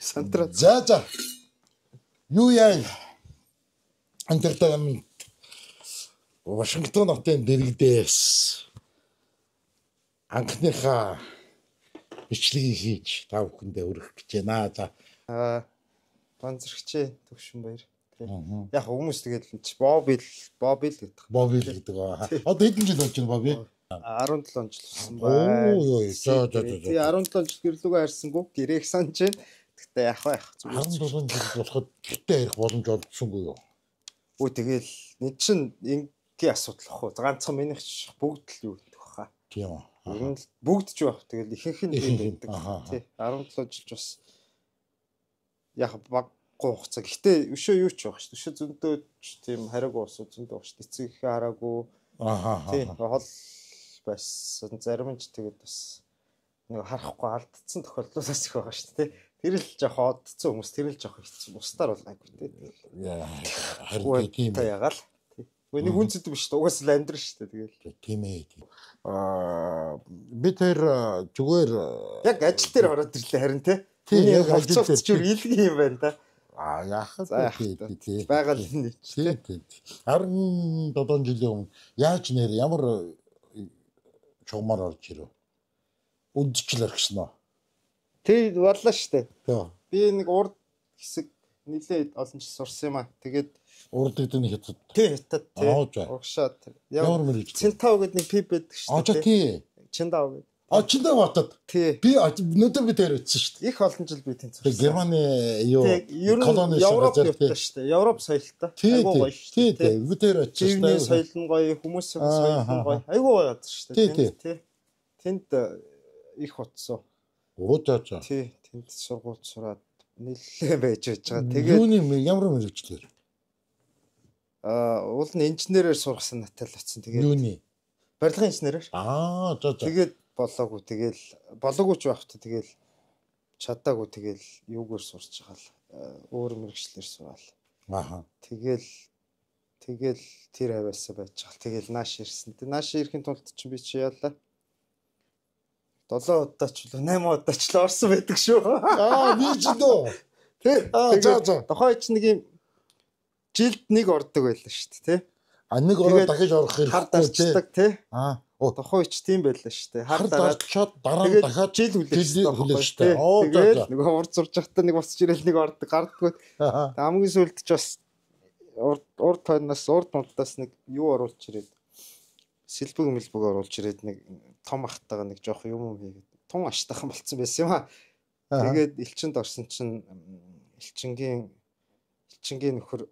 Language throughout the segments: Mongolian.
Сантраа. За за. Юу яа? Entertainment Вашингтон хотын дэргэдээс анхныхаа бичлэгийг хийж та бүхэндээ өргөх гэж байна. За. Аа, Банзархчээ Төвшин баяр. Яг хүмүүс тэгэл Бобил Бобил гэдэг. Бобил гэдэг аа. Одоо хэдэн жил болж байна Бобби? 17 жил болсон байна. Оо ёо. За за за. Тий 17 жил гэрлүүгээ харсангүй гэрээх санаж байна. Тэгтээ яах вэ? Зүгээр 17 жил болоход гэртээ ярих боломж олдсонгүй юу? Өө тэгэл энэ чин ингийн асуудал ах уу. Ганцхан минийх ч бүгд л юу гэдэг баха. Тийм үү. Ер нь л бүгд ч байх. Тэгэл ихэнх нь тийм байдаг. Тий 17 жил ч бас яг баггүй хугацаа. Гэтэ өшөө юу ч байх шүү. Өшөө зөндөө ч тийм хараагүй усуу зөндөө байх шүү. Эцэг ихээ хараагүй. Ахаа. Тий хол байсан. Зарим нь ч тэгээд бас нэг харахгүй алдсан тохиолдлоос их байгаа шүү дээ. Тэр л жоох одцсон хүмүүс, тэр л жоох хэцүү. Бусдаар бол айгүй тий. Харин тийм. Та ягаал. Үгүй нэг хүн зүд биш угаас л амьдрал шүү дээ тэгэл. Тийм ээ. Аа би тэр зүгээр яг ажил дээр ороод ирлээ харин тий. Миний яг ажил дээр зүгээр илгэн юм байна да. Аа яах вэ тий. Байгаль нь тий. 17 жилийн өмнө яаж нэр ямар чугмаар орж ирэв? Үндчил орхисон уу? Тий боллоо шүү дээ. Тий. Би нэг урд хэсэг нилээд олон жил сурсан юм аа. Тэгээд урд гэдэг нь хятад. Тий хятад тий. Урагшаа. Ямар мэрэгжил? Цинтав гэдэг нэг пип байдаг шүү дээ. Аа тий. Чиндав гэдэг. А Чиндав хотод. Тий. Би өнөөдөр би тэр очсон шүү дээ. Их олон жил би тэнд сурсан. Германы юу колони Европ явтаа шүү дээ. Европ соёлтой. Айгуу гоё шүү дээ. Тий, тий. Би тэр очсон шүү дээ. Соёл нь гоё, хүмүүсийн соёл нь гоё. Айгуу гоё газар шүү дээ. Тий. Тэнд их утсан. Оо за за. Тий, тэнд сургууль сураад нэлээд байж байж байгаа. Тэгээд юуны ямар мэрэгчлэр? Аа, уул нь инженерээр сурах санаатай л очсон. Тэгээд юуны? Барилгын инженерээр. Аа, за за. Тэгээд болоогүй тэгэл болоогүй ч байх та тэгэл чадаагүй тэгэл юугаар сурч байгаа л өөр мэрэгчлэр сураал. Ааха. Тэгэл тэгэл тэр хаваасаа байж байгаа. Тэгэл нааш ирсэн. Тэг нааш ирэхин тулд чинь би чи яалаа. 7 удаа ч л 8 удаа ч л орсон байдаг шүү. Аа би ч дөө. Тий. Аа за за. Тухайн ч нэг юм жилд нэг ордог байлаа шүү дээ, тий. А нэг ороо дахиж орох хэрэгтэй. Хар дарчдаг тий. Аа. Тухайн үеч тийм байлаа шүү дээ. Хар дарчаад дараа нь дахиад жил хүлээх шүү дээ. Тэгэл нөгөө урд зурж байхдаа нэг буцаж ирэл нэг ордог гардггүй. Хамгийн сүүлд ч бас урд тойноос урд мурдаас нэг юу оруулж ирээд сэлбэг мэлбэг оруулж ирээд нэг том ахтайгаа нэг жоох юм хийгээд тун аштайхан болцсон байсан юм аа. Тэгээд элчинд орсон чинь элчингийн нөхөр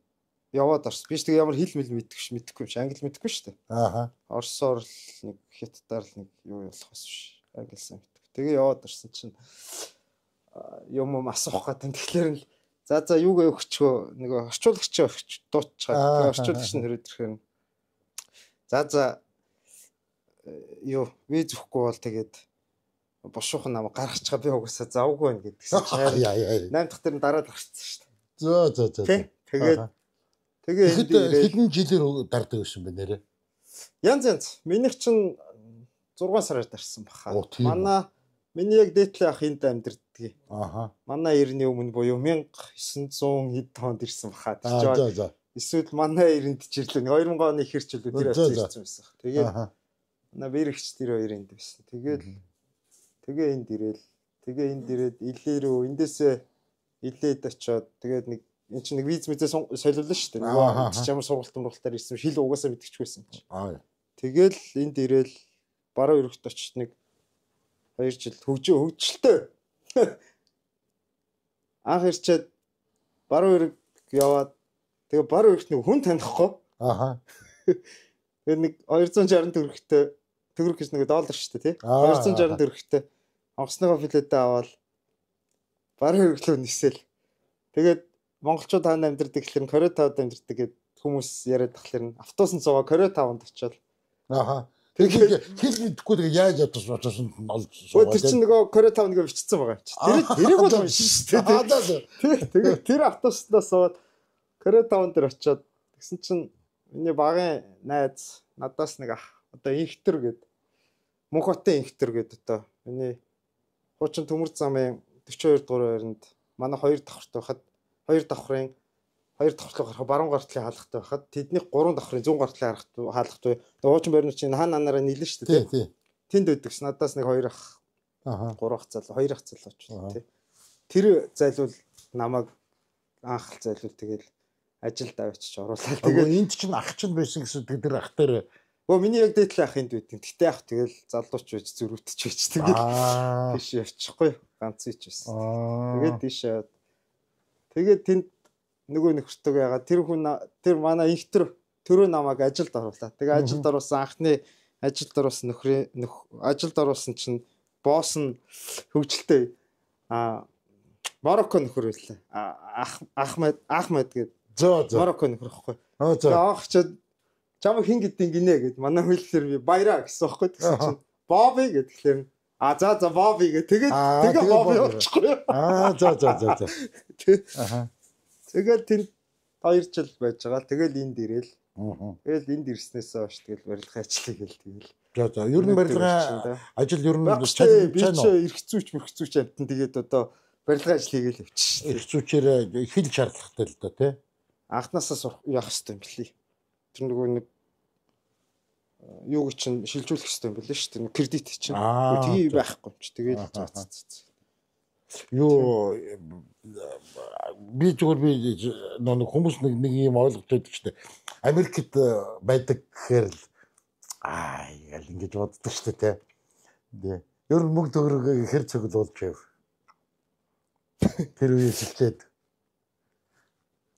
яваад орсон. Би ч тэг ямар хэл мэл мэддэг ш мэдэхгүй юм чи англи мэдэхгүй шүү дээ. Ааха. Орсоор л нэг хятадаар л нэг юу болох бас биш. Англи сайн мэддэг. Тэгээ яваад орсон чинь юм асуух гэдэг. Тэгэхээр л за за юугаа өгчгөө нэг орчуулагч өгч дуучгаа. Тэгээ орчуулагч нь хөрөд ирэхээр за за юу виз өгөхгүй бол тэгээд бушуухан намайг гаргачихаа би угаасаа завгүй байна гэдгсэн чинь 8 дахь тэр нь дараад гарчихсан шүү дээ. За за за. Тэгээд тэгээ энд хэдэн жилээр дардаг байсан бэ нэрээ? Янз янз. Минийх чинь 6 сараар дарсан баха. Манай миний яг дээдлийн ах энд амьдэрдэг. Ааха. Манай 90-ний өмнө буюу 1900 хэд онд ирсэн баха. За за. Эсвэл манай 90-нд ч ирлээ. 2000 оны ихэр ч үлээ тэр ирсэн байсан. Тэгээд манай бэрэгч тэр хоёр энд байсан. Тэгэл тэгээ энд ирээл тэгээ энд ирээд илээ рүү эндээсээ илээд очиод тэгээд нэг эн чинь нэг виз мизээ солиулна шүү дээ. Нөгөө чи ямар сургалт мургалтаар ирсэн хэл угаасаа мэдчихвэсэн чинь. Тэгэл энд ирээл баруун өргөт очиж нэг 2 жил хөгжөлтэй. Анх ирчээд баруун өрг яваад тэгээ баруун өргөт нэг хүн танихгүй. Ааха. Тэгээ нэг 260 төгрөгтэй төгрөг гэж нэг доллар шүү дээ тий. 260 төгрөгтэй онгоцныхоо билетээ аваад баруун өргөлөө нисэл. Тэгээд монголчууд хаана амьдардаг гэхлээр Корей тавд амьдардаг гэд хүмүүс яриад тахлаар нь автобусын цугаа Корей таванд очиод. Ааха. Тэгээд хэл мэдэхгүй тэгээ яаж ядаж очсон олж суугаад. Тэр чинь нөгөө Корей тав нөгөө бичсэн байгаа юм чи. Тэрийг бол уншин шүү дээ. Тэгээд тэр автобуснаас суугаад Корей таван дээр очиод тэгсэн чинь миний багын найз надаас нэг ах одоо инхтэр гээд Мөнхотын инхтэр гээд одоо Миний хуучин төмөр замын 42 дугаар байранд манай 2 давхартай байхад 2 давхрын 2 давхарлуу гарах баруун гартлын хаалгатай байхад тэднийх 3 давхрын зүүн гартлын хаалгатай. Тэгээ хуучин байрнууд чинь хаа нанаараа нийлнэ шүү дээ. Тий. Тэнд байдаг. Надаас нэг 2 ах, 3 ах залуу, 2 ах залуу очив тий. Тэр зайлуул намайг анх зайлуул тэгэл ажилд авчиж оруулаад тэгээд энд чинь ах чинь байсан гэсэн тэр ах дээр Өө миний яг дээдлийн ах энд байдаг. Гэтэ ах тэгэл залууч байж зөрүүтч байж тэгэл тийш явчихгүй ганц ич байсан. Тэгээд тийш яваад тэгээд тэнд нөгөө нөхөртөг ягаад тэр хүн тэр манай инхтер төрөө намайг ажилд оруулаа. Тэгээ ажилд оруулсан анхны ажилд оруулсан нөхрийн ажилд оруулсан чинь босс нь хөгжилтэй Марокко нөхөр байлаа. Ахмед гэдэг. Зөө. Марокко нөхөр ихгүй. Тэгээ анх чад чамайг хин гэдэг гинэ гэд манай хөллөөр би Баяра гэсэн байхгүй тэгсэн чинь Бобби гэдгээр а за за Бобби гэ тэгээд тэгээ Бобби болчихгүй. Аа за за за за. Аха. Тэгээд тэнд 2 жил байж байгаа. Тэгэл энд ирээл. Тэгэл энд ирснээс хойш тэгэл барилгын ажлыг хэл тэгэл. За за ер нь барилгын ажил ер нь би чи эрх зүйч мөрх зүйч амтан тэгээд одоо барилгын ажил хийгээл явчих. Эрх зүйчээр хэл шаардлагатай л да тий. Анхнаасаа сурах яах хэрэгтэй юм бэлий. Тэр нөгөө нэг юуг чинь шилжүүлэх хэрэгтэй юм бэлээ шүү дээ. Кредит чинь. Тийм байхгүй юм чи. Тэгэл за. Юу би зүгээр би нэг хүмүүс нэг юм ойлголт өгдөг шүү дээ. Америкт байдаг гэхээр л аа ял ингэж боддог шүү дээ тий. Ер нь мөнгө төгрөг хэр цоглуулж байв. Тэр үеэс эхлээд.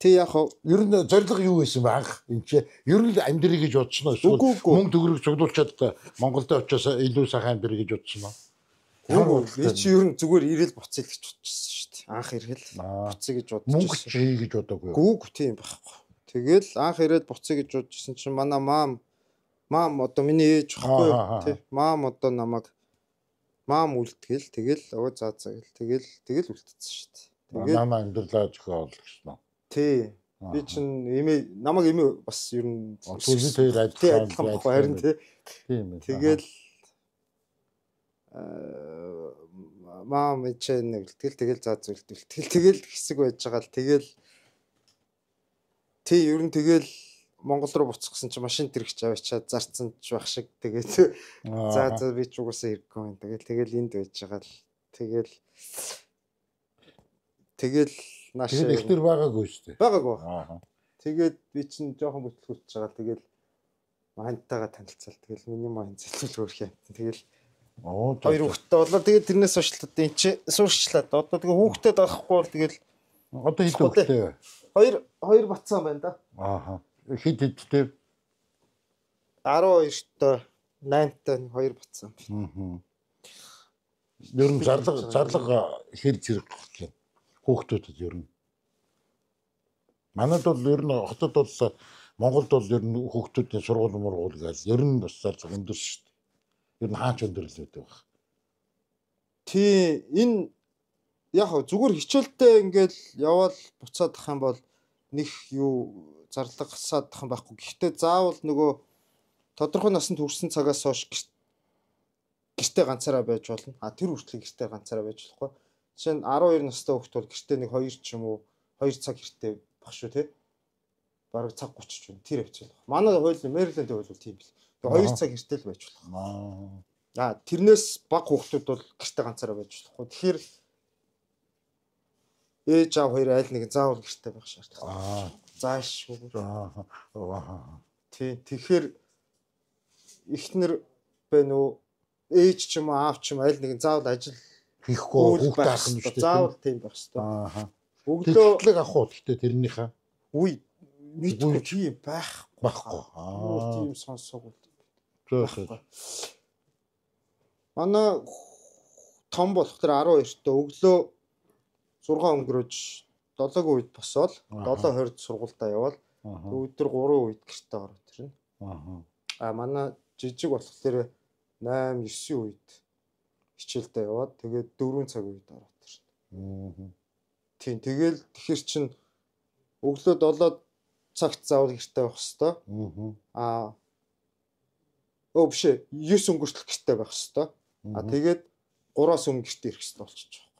Тий яг ер нь зорилго юу байсан бэ анх энэ чи ер нь амьдрий гэж бодсон уу эсвэл мөнгө төгрөг цуглуулчаад Монголд очиос илүү сайхан амьдрий гэж бодсон уу? Үгүй би чи ер нь зүгээр ирээл буцъя гэж бодчихсон шүү дээ. Анх ирээл буцъя гэж бодчихсон. Мөнгө чи хий гэж бодоогүй юу? Үгүй тийм байхгүй. Тэгэл анх ирээд буцъя гэж бодчихсон чинь манай маам одоо миний ээж байхгүй юу? Тий. Маам одоо намайг маам үлдгээл тэгэл өө за за гэл тэгэл тэгэл үлдсэн шүү дээ. Тэгээд манай амьдралаа зохиол гэсэн үү? Тий. Би чинь эмээ намайг эмээ бас ер нь тэр адилхан байхгүй харин тий. Тийм ээ. Тэгэл маам ичээ нэг тэгэл тэгэл за зүйлтэл тэгэл хэсэг байж байгаа л тэгэл тий ер нь тэгэл Монгол руу буцах гэсэн чинь машин тэрэгч аваачаад зарцсан ч байх шиг тэгээд за за би ч угаасаа хэрэггүй юм. Тэгэл тэгэл энд байж байгаа л тэгэл тэгэл нааш ихтер байгаагүй шүү дээ. Байгаагүй. Тэгээд би чинь жоохон бүтлгүүтж байгаа. Тэгэл мантайгаа танилцал. Тэгэл миний ман зэлүүл хөөрх юм. Тэгэл хоёр хүүхэдтэй болоо. Тэгээд тэрнээс хойш л одоо эн чи суурчлаа. Одоо тэгээ хүүхдэд авахгүй бол тэгэл одоо хэд хүүхэдтэй вэ? Хоёр бацаан байна да. Ааха. Хэд хэдтэй? 12-той, 8-тай хоёр бацаан. Аа. Ер нь зарлага хэр зэрэг гэх юм. Хүүхдүүдэд ер нь. Манайд бол ер нь хотод бол Монголд бол ер нь хүүхдүүдийн сургууль мургуул гээл ер нь бас зарлага өндөр шүү дээ. Ер нь хаач өндөр л байдаг баг. Тий, энэ яг зүгээр хичээлдээ ингээл яваал буцаадах юм бол нэг юу зарлага саадах юм байхгүй. Гэхдээ заавал нөгөө тодорхой насанд хүрсэн цагаас хойш гэртээ ганцаараа байж болно. А тэр хүртэл гэртээ ганцаараа байж болохгүй. Жишээ нь 12 настай хүүхэд бол гэртээ нэг 2 ч юм уу 2 цаг гэртээ баг шүү те. Бараг цаг 30 ч юм тэр явцал. Манай хууль Мэриленд хууль бол тийм бил. Тэгээ 2 цаг гэртээ л байж болох. А тэрнээс бага хүүхдүүд бол гэртээ ганцаараа байж болохгүй. Тэгэхээр ээж аав хоёр айл нэг заавал гэртээ байх шаардлагатай. Заашгүй. Тий. Тэгэхээр эхнэр байна уу? Ээж ч юм уу, аав ч юм аль нэгэн заавал ажил хийхгүй хүүхдээ авах юм шүү дээ. Заавал тийм байх хэрэгтэй. Аа. Өглөө тэтгэл авах уу гэхдээ тэрнийхээ үгүй мэдгүй тийм байхгүй. Аа. Тийм сонсоогүй. Зөв. Манай том болох тэр 12-т өглөө 6 өнгөрөөж 7-гийн үед босоод 7:20-д сургуультай явбал өдөр 3 үед гэртээ ороод ирнэ. Аа манай жижиг болохоор 8 9 үед хичээлдээ яваад тэгээд 4 цаг үед ороод ирнэ. Тийм тэгэл тэгэхэр чин өглөө 7 цагт заавал гэртээ байх хэвээр. Аа өө биш 9 өнгөртөл гэртээ байх хэвээр. Аа тэгээд 3-аас өмнө гэртээ ирэх хэрэгтэй болчих жоох.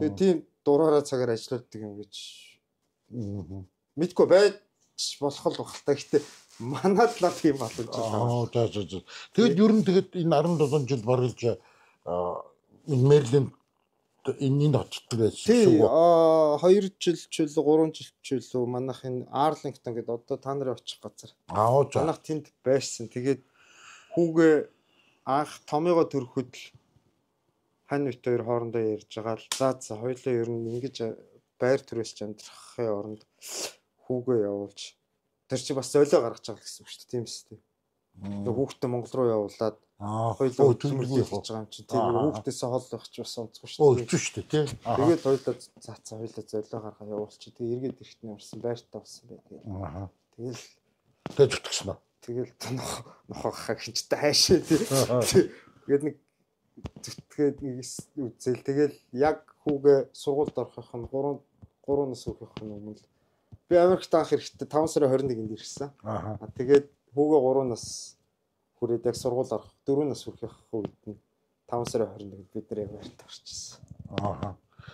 Тэгээ тийм дураараа цагаар ажилладаг юм гэж мэдгүй байж болох л баг л та. Гэтэ манай талаар тийм боломж байна. За. Тэгэд ер нь тэгэд энэ 17 жил баргалж энэ Мэриленд энэ хотод байсан шүү. 2 жил ч үлээ 3 жил ч үлээ манайх энэ Арлингтон гэдэг одоо та нарын очих газар. Манайх тэнд байсан. Тэгээд хүүгээ анх томьёогоо төрөхөд л хань бит хоёр хоорондоо ярьж байгаа л за хоёлаа ер нь ингэж байр төрөөс ч амьдрахын оронд хүүгээ явуулж тэр чи бас золио гаргаж байгаа гэсэн үг шүү дээ, тийм үстэй. Тэгээ хүүхдээ Монгол руу явуулаад хоёлаа хөдөлмөрлөж байгаа юм чинь тийм хүүхдээсээ хол байх чи бас онцгүй шүү дээ. Хэцүү шүү дээ, тийм. Тэгээд хоёлаа за хоёлаа золио гаргаа явуулчих. Тэгээ эргээд ирэхэд нь ямарсан байртай болсон бай. Тэгэл тэгээ зүтгэсэн ба. Тэгэл нохоо хинчтэй хайшаа тийм. Тэгээд нэг зүтгээд нэг үзэл тэгэл яг хүүгээ сургуульд орохын 3 3 нас хүрэх өмнө л би Америкт анх ирэхдээ 5 сарын 21-нд ирсэн. Тэгээд хүүгээ 3 нас хүрээд яг сургууль орох 4 нас хүрэх үед нь 5 сарын 21-нд бид нар яг байрт орчихсон.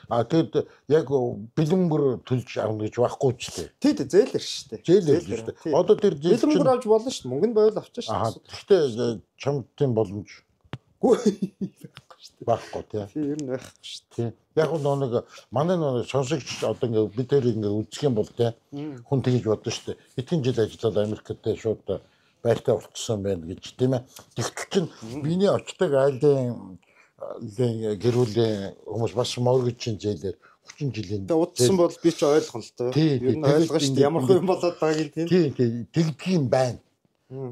А тэгэд яг бэлэн төлж авна гэж байхгүй ч дээ. Тий, зээлэр шүү дээ. Зээлэр шүү дээ. Одоо тэр зээл чинь бэлэн авч болно шүү дээ. Мөнгө нь байвал авчих шүү дээ. Гэхдээ чамд тийм боломж байхгүй шүү дээ. Байхгүй тий. Тий, ер нь байхгүй шүү дээ. Яг нэг манай нэг сонсогч одоо ингээ бид тэр ингээ үзэх юм бол тий хүн тэгж бодно шүү дээ. Хэдэн жил ажиллаад Америкт тий шууд байртай болчихсон байна гэж тийм ээ. Тэгтэл чинь миний очдог айлын гэр бүлийн хүмүүс бас моргижийн зээлээр 30 жилийн удсан бол би ч ойлгоно л тоо. Ер нь ойлгоно шүү дээ. Ямар хүн болоод байгааг тийм. Тий, тэгдэг юм байна.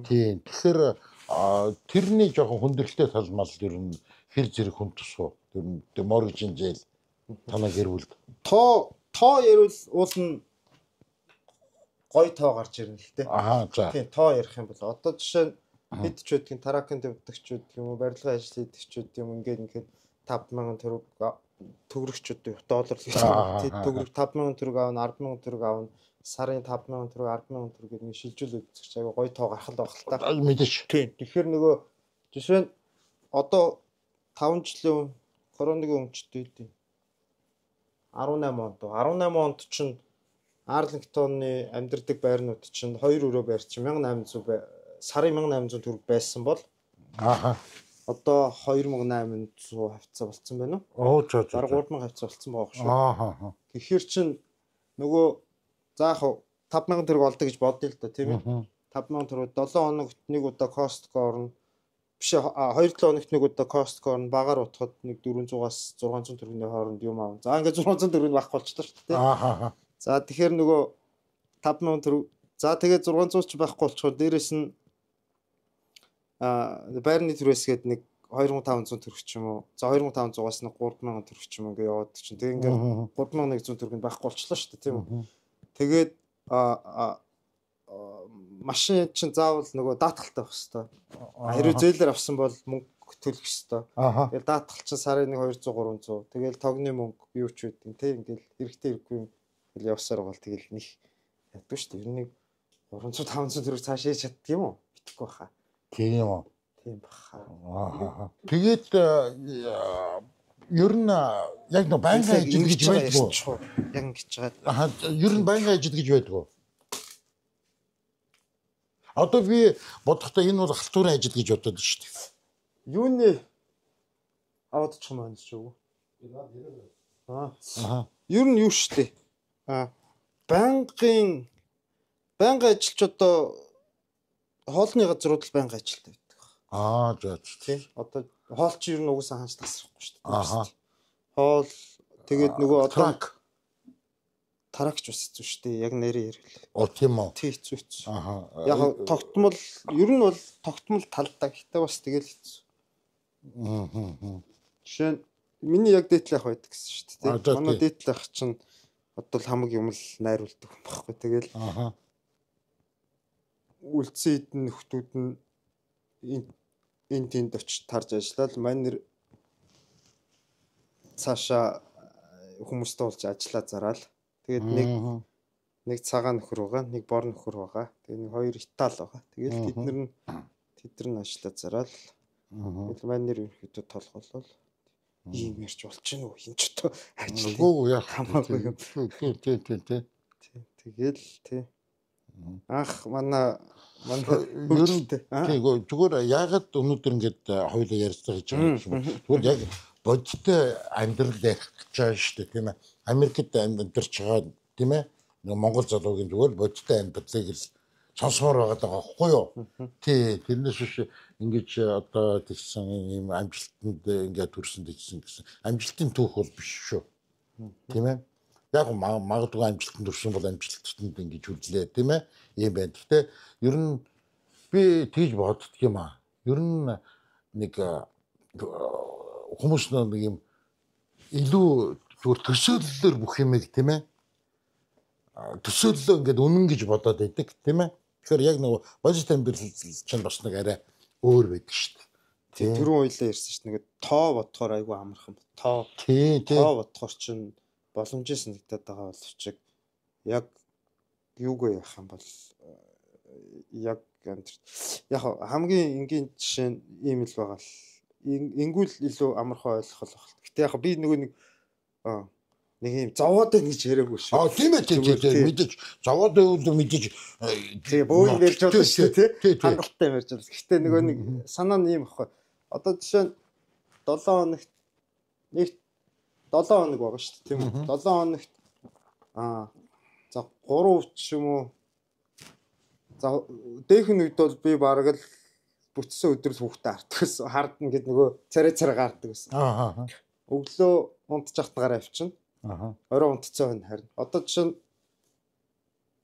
Тий. Тэгэхээр тэрний жоохон хүндрэлтэй тал мал ер нь хэр зэрэг хүн тусуу. Тэр нь моргижийн зээл танаа гэр бүлд. Тоо ярил уул нь гой тоо гарч ирнэ л дээ. Аа за. Тийм, тоо ярих юм бол одоо жишээ нь хэд ч байдгийн тракнд явдаг ч байдаг юм уу, барилгын ажил хийдэг ч байдаг юм ингээд 5000 төгрөг төгрөгчүүд доллар л гэж төгрөг 5000 төгрөг аавна, 10000 төгрөг аавна, сарын 5000 төгрөг, 10000 төгрөг гэдэг нэг шилжүүлээд үзэх чи айгүй гоё тоо гарах л байх л та. Мэдээч. Тийм. Тэгэхээр нөгөө жишээ нь одоо 5 жилийн өмнө коронавигийн өмчт үйдیں۔ 18 онд. 18 онд чинь Арлингтоны амьдардаг байрнууд чинь 2 өрөө байр чинь 1800 сарын 1800 төгрөг байсан бол ааха одоо 2800 хавцаа болцсон байна уу? Оо за. Бараг 3000 хавцаа болцсон байгаа шүү. Ааха. Тэгэхээр чин нөгөө за яг 5000 төгрөг олдог гэж бодъё л да, тийм ээ. 5000 төгрөг 7 хоногт нэг удаа Costco орно. Биш 2-7 хоногт нэг удаа Costco орно. Багаар утахад нэг 400-аас 600 төгрөгийн хооронд юм аав. За ингээд 600 төгрөг байхгүй болчихлоо шүү дээ. Ааха. За тэгэхээр нөгөө 5000 төгрөг за тэгээд 600 ч байхгүй болчихоор дээрэс нь байрны түрээс гээд нэг 2500 төгрөг ч юм уу. За 2500-аас нэг 3000 төгрөг ч юм ингээ яваад чинь. Тэгээд ингээ 3100 төгрөг нь байхгүй болчихлоо шүү дээ, тийм үү. Тэгээд машин чинь заавал нөгөө даатгалтай байх хэвээр. Хэрвээ зээлээр авсан бол мөнгө төлөх хэвээр. Тэгэл даатгал чинь сарын нэг 200 300. Тэгэл тогны мөнгө юу ч үгүй тийм ингээл хэрэгтэй хэрэггүй юм тэгэл явсаар байгаа л тэгэл нэг яддаг шүү дээ. Ер нь нэг 300 500 төгрөг цааш хийж чаддаг юм уу? Битгэхгүй баха. Тийм үү. Тийм баха. Аа. Тэгээд ер нь яг нэг байнгын ажил гэж байдгүй. Яг ингэж байгаа. Аа, ер нь байнгын ажил гэж байдгүй. Одоо би бодохдоо энэ бол халтурын ажил гэж бодод шүү дээ. Юуны аваад очих юм байна ч үгүй. Аа. Ер нь юу шүү дээ. Аа. Байнгын ажилч одоо хоолны газрууд л байнга ажилтай байдаг. Аа за. Тийм. Одоо хоол чи ер нь угсаа хаанч тасрахгүй шүү дээ. Аа. Хоол тэгээд нөгөө одоо таракч бас хэцүү шүү дээ. Яг нэрээ ярил. Оо тийм үү. Тий хэцүү хэцүү. Аа. Яг тогтмол ер нь бол тогтмол талдаа гэхдээ бас тэгэл хэцүү. Аа. Жишээ нь миний яг дээдлэх байдаг гэсэн шүү дээ. Манай дээдлэх чинь одоо л хамаг юм л найруулдаг юм байхгүй. Тэгэл аа. Үлдсэн эдэн нөхдүүд нь энэ тэнд очиж тарж ажиллаад манер цаашаа хүмүүстэй уулз ажиллаа зараал. Тэгээд нэг цагаан нөхөр байгаа, нэг бор нөхөр байгаа. Тэгээд нэг хоёр Итали байгаа. Тэгэл тэд нар нь ажиллаа зараал. Тэгэл манер ерөнхийдөө толгоолол. Ийм ярьж болж гин үү? Энд ч одоо ажил Үгүй яах хамаагүй юм. Тий, тий, тий, тий. Тэгэл тий. Анх манай Ер нь хөгжилтэй. тий, зүгээр яагаад өнөөдөр ингээд хоёулаа ярилцлага хийж байгаа юм бэ? Зүгээр яг бодиттой амьдрал ярих гэж байгаа шүү дээ, тийм ээ. Америкт амьдарч байгаа, тийм ээ. Нэг Монгол залуугийн зүгээр бодиттой амьдралыг л сонсомоор байгаа даа байхгүй юу? Тий, тэрнээс биш ингэж одоо тэгсэн ийм амжилтанд ингээд төрсөн тэгсэн гэсэн амжилтын түүх бол биш шүү. Тийм ээ. Яг магадгүй амжилтанд төрсөн бол амжилтанд ингэж хүрлээ, тийм ээ. Ийм байна. Гэхдээ ер нь би тэгж боддөг юм аа. Ер нь нэг хүмүүс нэг юм илүү зүгээр төсөөллөөр бүх юмыг, тийм ээ. Төсөөллөө ингээд үнэн гэж бодоод байдаг, тийм ээ. Тэгэхээр яг нэг бодит амьдрал чинь бас нэг арай өөр байдаг шүү дээ. Тий, түрүүн хоёлаа ярьсан шүү дээ. Нэг тоо бодохоор айгүй амархан. Тоо. Тий, тий. Тоо бодохоор чинь боломжийн санагдаад байгаа боловч яг юугүй яах юм бол яг амьдрал яг хамгийн энгийн жишээ нь ийм л байгаа л ингүүл илүү амархан ойлгох л байна. Гэтэ яг би нөгөө нэг нэг юм зовоод байна гэж яриаггүй шүү. Аа тийм ээ, тийм тийм мэдээж зовоод байвал мэдээж тий бөө юм ярьж болно шүү дээ, тий хангалттай юм ярьж болно. Гэтэ нөгөө нэг санаа нь ийм байхгүй. Одоо жишээ нь 7 хоногт нэг 7 хоног байгаа шүү дээ, тийм үү? 7 хоногт за 3 ч юм уу. За дээхэн үед бол би бараг л бүтсэн өдөр л хүүхдээ харддаг гэсэн. Хардна гэд нөгөө царай царай гардаг гэсэн. Аа. Өглөө унтчих гараа авчина. Аа. Орой унтцсан хүн харин. Одоо жишээ нь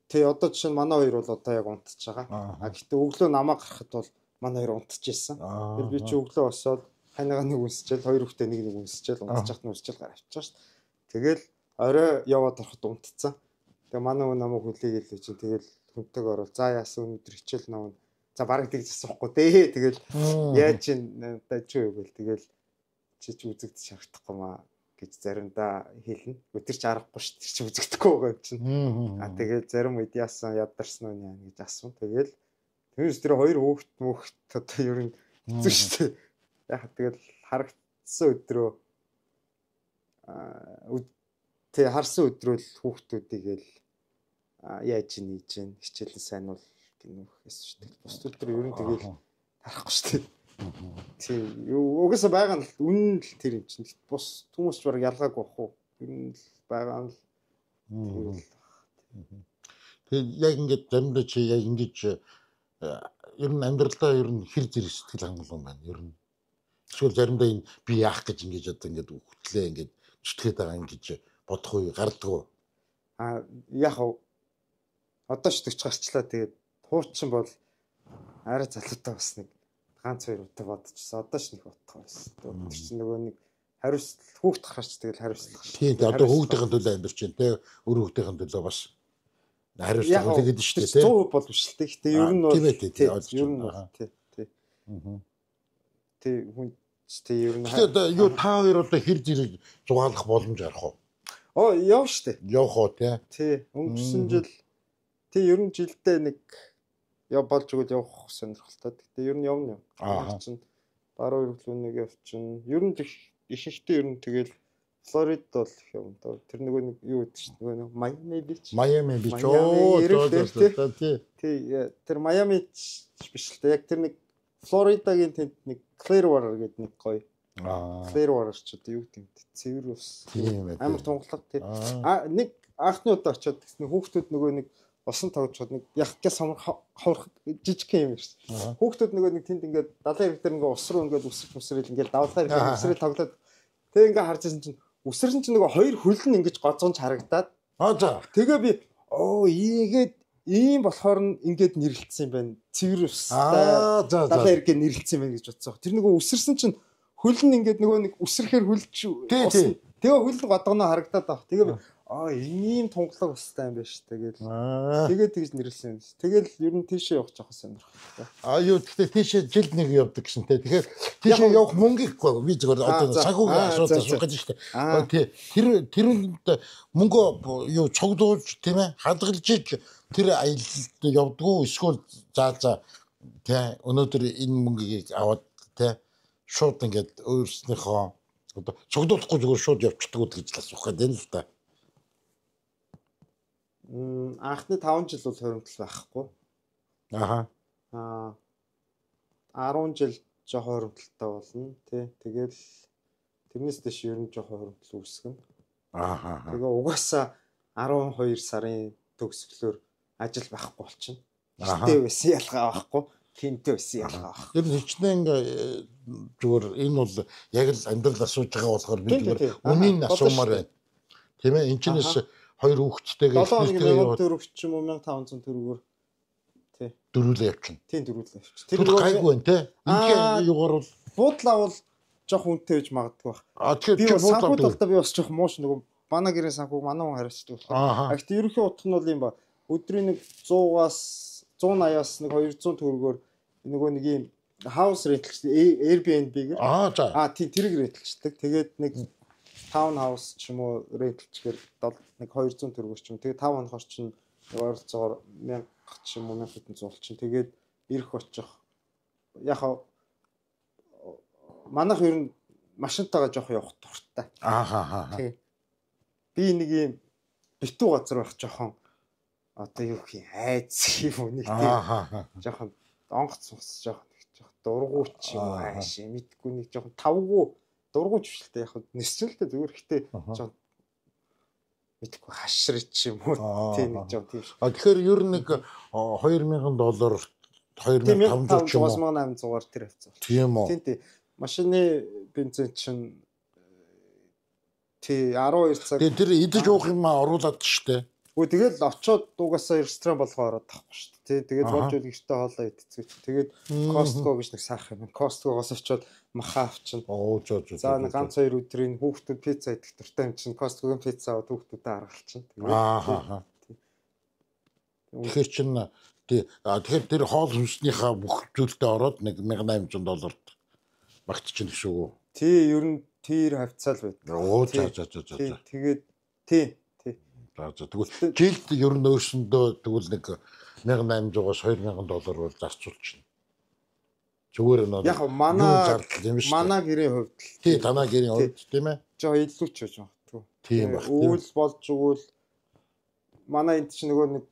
тий одоо жишээ нь манай хоёр бол одоо яг унтж байгаа. А гэхдээ өглөө намаа гарахад бол манай хоёр унтж ирсэн. Тэр би чи өглөө босоод ханигаа нэг үнсчээл, хоёр хүүхдээ нэг нэг үнсчээл, унтчих нь үнсчээл гараа авчихсан шүү дээ. Тэгэл орой яваад ороход унтцсан. Тэгээ манай хүн намайг хүлээгээл чинь тэгэл хүнтэйг орвол за яасан өнөөдөр хичээл навна. За бараг тэгж асуухгүй дээ. Тэгэл яаж чин одоо чи юу гэл тэгэл чи ч үзэгдэж харагдахгүй маа гэж заримдаа хэлнэ. Өдөр чи аргагүй шүү дээ. Чи үзэгдэхгүй байгаа юм чинь. А тэгэл зарим үед яасан ядарсан уу яана гэж асуун. Тэгэл тэрнээс тэр хоёр хүүхэд мөхт одоо ер нь хэцүү шүү дээ. Яг тэгэл харагдсан өдрөө тий харсан өдрөө л хүүхдүүдийг л яаж нээж гин хичээлэн сайн бол гинөхээс шүү дээ. Бус өдөр ер нь тэгэл харахгүй шүү дээ. Тий угаасаа байгаа нь үнэн л тэр юм чинь. Бус хүмүүс ч баг ялгаагүй бах уу. Ер нь л байгаа нь л тэр л. Тэгээд яг ингээд заримдаа чи яг ингэж ер нь амьдралдаа ер нь хэр зэрэг сэтгэл хангалуун байна ер нь. Эсвэл заримдаа энэ би яах гэж ингэж одоо ингээд хөтлөө ингээд зүтгээд байгаа ингэж бодох үе гардаг уу? А яг одоо ч 40 гарчлаа тэгээд хуучин бол арай залуутай бас нэг ганц хоёр удаа бодчихсон. Одоо ч нэг бодох байсан. Тэр чинь нөгөө нэг хариуцлага хүүхд гарч тэгэл хариуцлага шүү. Тийм одоо хүүхдийн төлөө амьдарч байна те. Өөр хүүхдийн төлөө бас хариуцлага хүлээгээд шүү дээ те. 100% бол биш л те. Гэтэ ер нь бол тийм ер нь бол тий тий. Тий хүн тий ер нь Тэгээ одоо юу та хоёр одоо хэр зэрэг зугаалах боломж гарах уу? Оо яв штэ. Явах уу те. Тий өнгөрсөн жил тий ер нь жилдээ нэг яв болж өгöd явах сонирхолтой. Гэтэ ер нь явна юм. Аа. Чинь баруун эргэлүүнийг явчихна. Ер нь ихэнхдээ ер нь тэгэл Флорид бол их явна доо. Тэр нөгөө нэг юу гэдэг чинь нөгөө нэг Майами бич. Майами бич. Оо тий. Тий тэр Майами биш л дээ. Яг тэр нэг Флоридагийн тэнд нэг Clearwater гэдэг нэг гоё. Аа. Clearwater ч одоо юу гэдэг юм бэ? Цэвэр ус. Тийм ээ. Амар тунгалаг тий. А нэг анхны удаа очиод гэсэн хүүхдүүд нөгөө нэг усан тоглож нэг яг самар хаврах жижиг юм ирсэн. Хүүхдүүд нөгөө нэг тэнд ингээд далайн хэрэг дээр ингээд ус руу ингээд үсэрч үсрэл ингээд давлгаа хэрэг үсрэл тоглоод тэг ингээд харж ирсэн чинь үсэрсэн чинь нөгөө хоёр хөл нь ингээд гоцгонч харагдаад аа за тэгээ би оо ийгээд ийм болохоор нь ингээд нэрлэлсэн юм байна. Цэвэр устай далайн хэрэгээ нэрлэлсэн юм байна гэж бодсон. Тэр нөгөө үсэрсэн чинь хөл нь ингээд нөгөө нэг үсрэхээр хөлж усан. Тэгээ хөл нь годгоноо харагдаад баг. Тэгээ би аа ийм тунгалаг устай юм байна шүү. Тэгэл тэгээд тэгж нэрлсэн юм. Тэгэл ер нь тийшээ явах жоох сонирхолтой. А юу гэхдээ тийшээ жилд нэг явдаг гэсэн те. Тэгэхээр тийшээ явах мөнгийг би зүгээр одоо санхүүгийн асуудал асуух гэж шүү дээ. Тий тэр тэрэнд мөнгө юу цуглуулж тийм ээ хадгалж иж тэр аялалд явдгуу эсвэл за за тий өнөөдөр энэ мөнгийг аваад тий шууд ингээд өөрснийхөө Одоо цуглуулахгүй зүгээр шууд явчихдаг үү гэж л асуух гэдэг юм л да. Анхны 5 жил бол хоримтлал байхгүй. Аха. 10 жил жоохон хоримтлалтай болно тий. Тэгэл тэрнээс дэш ер нь жоохон хоримтлал үүсгэнэ. Аха. Тэгээ угаасаа 12 сарын төгсгөлөөр ажил байхгүй болчихно. Гэтэ байсан ялгаа байхгүй, тэнтэй байсан ялгаа байхгүй. Тэр хичнээн зүгээр энэ бол яг л амьдрал асууж байгаа болохоор би зүгээр үнийн асуумаар байна. Тийм ээ, энэ чинээс хоёр хүүхэдтэйгээ 7 хоног 1000 төгрөг ч юм уу 1500 төгрөгөөр тий дөрвөлээ явчихна. Тийм дөрвөлээ явчих. Тэр гайгүй байна тий. Энэ юугаар бол буудлаа бол жоох үнэтэй байж магадгүй байх. А тэгэхээр би санхүү талдаа би бас жоох мууш нөгөө манай гэрийн санхүүг манай хүн хариуцдаг болохоор. А гэхдээ ерөнхий утга нь бол юм ба. Өдрийн нэг 100-аас 180-аас нэг 200 төгрөгөөр нөгөө нэг юм house rental Airbnb-гээр. Аа за. А тийм тэрийг рентэлчдэг. Тэгээд нэг town house ч юм уу рентэлчгээр нэг 200 төгрөгөөр ч юм. Тэгээд 5 хоногор чинь ойролцоогоор 1000 ч юм уу 1500 болчин. Тэгээд ирэх очих яг манайх ер нь машинтайгаа жоох явах дуртай. Ааха. Тий. Би нэг юм битүү газар байх жоохон одоо юу гэх юм айц юм уу нэг тийм жоохон онгоц цугс жоохон нэг жоох дургуй ч юм уу ааш мэдгүй нэг жоохон тавгүй дургуй ч биш л дээ яг нисчэлтэй зүгээр ихтэй жоохон мэдгүй хашрич юм уу тийм нэг жоохон тийм. А тэгэхээр ер нь нэг $2000 2500 ч юм уу 1800-аар тэр хавцаа. Тийм үү. Тийм тийм. Машины бензин чинь тий 12 цаг. Тэгээ тэр идэж уух юм оруулаад штэ. Үгүй тэгэл очоод угаасаа ресторан болгоо ороод тахгүй штэ. Тий тэгээд болж үл гэртээ хоолоо идцгээч. Тэгээд Costco гэж нэг сайхан юм. Costco-гоос очоод маха авчин. Оо зөө зөө. За нэг ганц хоёр өдрийн хүүхдүүд пицца идэх дуртай юм чинь Costco-гийн пицца аваад хүүхдүүдэд аргалчин. Тэгээд аа. Тэгэхээр чин тий тэгэхээр тэр хоол хүнснийхаа бүх зүйлдээ ороод нэг $1800 багтчихна гэсэн үг үү? Тий ер нь тэр хавцаа л байд. Оо за за за за. Тэгээд тий тий. За за тэгвэл жилд ер нь өөрсөндөө тэгвэл нэг $1800-аас $2000 бол зарцуулчихна. Зүгээр нөө яг манай юм шүү. Манай гэрийн хувьд л. Тий танаа гэрийн хувьд тийм ээ. Жоо илүү ч байж магадгүй. Тийм баг. Үүл болж өгвөл манай энд чинь нөгөө нэг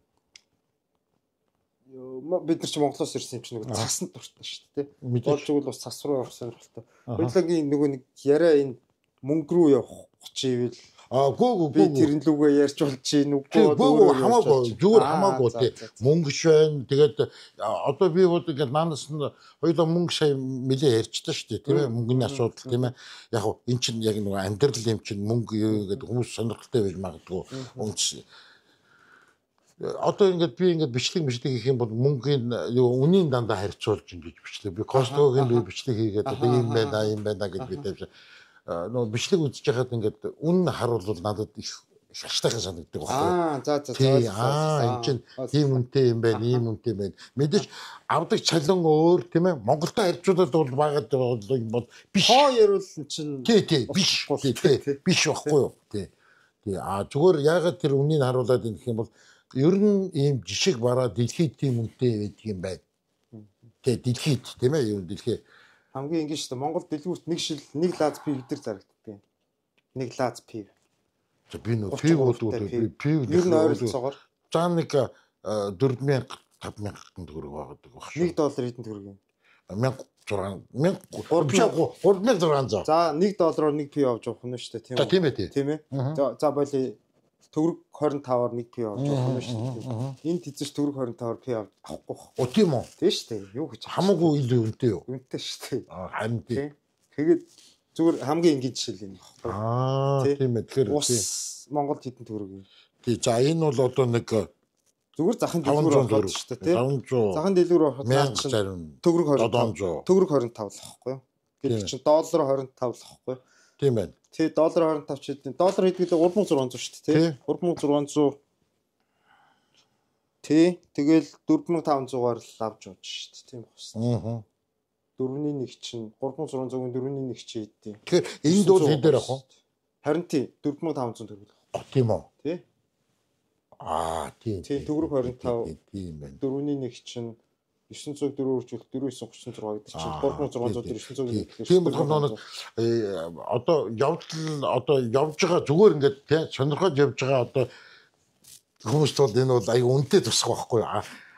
бид нар чи Монголоос ирсэн юм чинь нөгөө цасанд дуртай шүү дээ. Болж өгвөл бас цас руу явах сонирхолтой. Хоёулангийн нөгөө нэг яриа энэ мөнгө рүү явах 30 ивэл аа гүү гүү би тэрэн лүгээ ярьж болж чинь үгүй гүү хамаагүй зүгээр хамаагүй тий мөнгө ш байна. Тэгээд одоо би бод ингээд наанаас нь хоёулаа мөнгө сая нэлээ ярьчдаа шүү дээ тийм ээ мөнгөний асуудал тийм ээ яг хуу эн чинь яг нөгөө амьдрал юм чинь мөнгө юу гэдэг хүмүүс сонирхолтой байж магадгүй үнс одоо ингээд би ингээд бичлэг хийх юм бол мөнгөний юу үнийн дандаа харьцуулж ингэж бичлэг би Costco-гийн би бичлэг хийгээд одоо ийм байна ийм байна гэж би тавьж нөгөө бичлэг үзэж байхад ингээд үн харуулвал надад их шаштайхан санагддаг байхгүй. Аа за за за. Аа энэ чинь тийм үнэтэй юм байна, ийм үнэтэй юм байна. Мэдээж авдаг цалин өөр тийм ээ. Монголтой харьцуулаад бол багад юм бол биш. Хоо ярил чинь тий тий биш тий биш байхгүй юу? Тий. Тий аа зүгээр яагаад тэр үнийг харуулад юм гэх юм бол ер нь ийм жишг бараа дэлхийд тийм үнэтэй байдаг юм байна. Тий дэлхийд тийм ээ ер нь дэлхий хамгийн энгийн шүү дээ. Монгол дэлгүүрт нэг шил нэг лаз пив дээр зарагддаг юм. Нэг лаз пив. За би нөө пив болдгоо би пив ер нь ойролцоогоор за нэг 4000 5000 төгрөг байгадаг баг шүү. 1 доллар хэдэн төгрөг юм? 1600 3600. За 1 доллараар нэг пив авч явах нь шүү дээ, тийм үү? Тийм ээ тийм ээ. За боли төгрөг 25-аар нэг пив авч явах нь шүү дээ. Энд тэзэж төгрөг 25-аар пив авахгүй байх. О тийм үү? Тийм шүү дээ. Юу гэж хамаагүй илүү үнэтэй юу? Үнэтэй шүү дээ. Харин тийм. Тэгээд зүгээр хамгийн энгийн жишээ л энэ багхгүй. Аа тийм ээ. Тэгэхээр ус Монголд хэдэн төгрөг юм? Тий. За энэ бол одоо нэг зүгээр захын дэлгүүр ороход шүү дээ, тийм. Захын дэлгүүр ороход төгрөг 25 төгрөг 25 л байхгүй юу? Гэдэг чинь доллар 25 л байхгүй юу? Тийм байна. Тий доллар 25 ч хэдэн доллар хэдгэлээ 3600 шүү дээ тий 3600 тий тэгэл 4500-аар л авч явж шүү дээ тийм байна. Аа. 4-ний 1 чинь 3600-ын 4-ний 1 чи хэдий. Тэгэхээр энд бол хэдээр авах вэ? Харин тий 4500 төгрөг. Тийм үү? Тий. Аа тий. Тий төгрөг 25 тийм байна. 4-ний 1 чинь 904 үржүүлэх 4936 гэдэг чинь 3600 дээр 900 гэхээр тийм болохоор одоо явдал одоо явж байгаа зүгээр ингээд тий сонирхоод явж байгаа одоо хүмүүст бол энэ бол аюу үнэтэй тусах байхгүй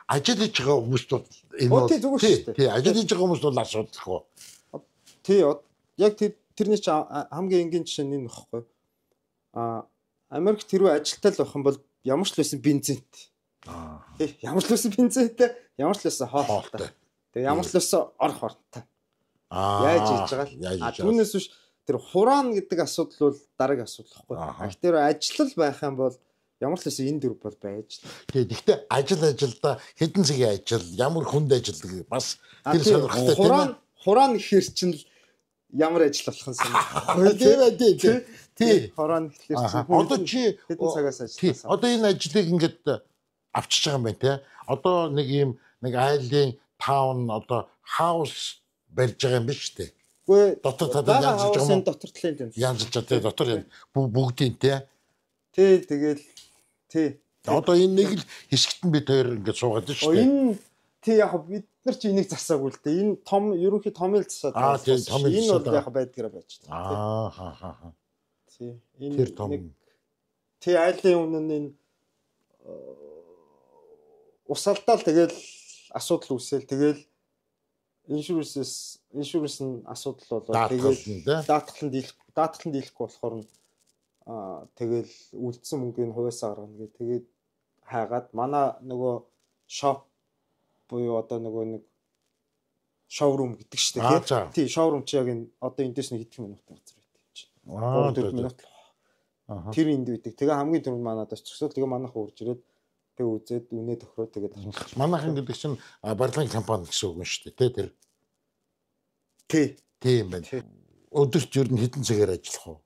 ажил хийж байгаа хүмүүст бол энэ бол тий ажил хийж байгаа хүмүүст бол асуудалгүй. Тий яг тэрний чинь хамгийн энгийн жишээ нь энэ багхгүй. А Америкт хэрвээ ажилтаа л байх юм бол ямар ч л байсан бензинт. Тий ямар ч л байсан бензинтэй, ямар ч л байсан хоолтой. Тэгээ ямар ч л байсан орох оронтой. Яаж хийж байгаа л. А түүнээс биш тэр хураана гэдэг асуудал бол дараагийн асуудал багхгүй. А тэгэхээр ажиллал байх юм бол ямар ч л байсан энэ дөрв бол байж л. Тий гэхдээ ажил ажилдаа хэдэн цагийн ажил, ямар хүнд ажил бас тэр сонирхолтой тийм ээ. Хураана гэхэр чинь л ямар ажил болох юм бэ? Тийм ээ тий. Тий. Хураана гэхэр чинь одоо чи хэдэн цагаас ажилласан. Одоо энэ ажлыг ингээд авчиж байгаа юм байна те. Одоо нэг ийм нэг айлын таун одоо хаус барьж байгаа юм биш үү? Үгүй дотор талын янзлж байгаа юм. Дотор талын юм. Янзлж байгаа те дотор бүгдийн те. Тий тэгэл тий. Одоо энэ нэг л хэсэгт нь бид хоёр ингээд суугаад шүү дээ. Энэ тий яг бид нар чи энийг засаагүй л дээ. Энэ том ерөнхий томил засаад байгаа. Энэ бол яг байдгаараа байж та. Аа ха ха. Тий. Энэ нэг тий айлын өмнө нь энэ усалдаал тэгэл асуудал үүсэл тэгэл иншүрэнс нь асуудал болоод тэгэл даатгалан дийлэхгүй болохоор нь тэгэл үлдсэн мөнгөний хувьяасаа гаргана гэх тэгээд хайгаад манай нөгөө шоп буюу одоо нөгөө нэг шоурум гэдэг шүү дээ тий шоурум чи яг энэ одоо эндээс нэг хэдхэн минутын газар байдаг юм чинь 3-4 минут л тэр энд байдаг. Тэгээ хамгийн түрүүнд манад очсон. Тэгээ манайхан урж ирээд тэг үзээд үнэ тохироо тэгээд манайхан гэдэг чинь барилгын компани гэсэн үг юм шүү дээ тий тэр. Тий. Тийм байна. Өдөрт ер нь хэдэн цагаар ажиллах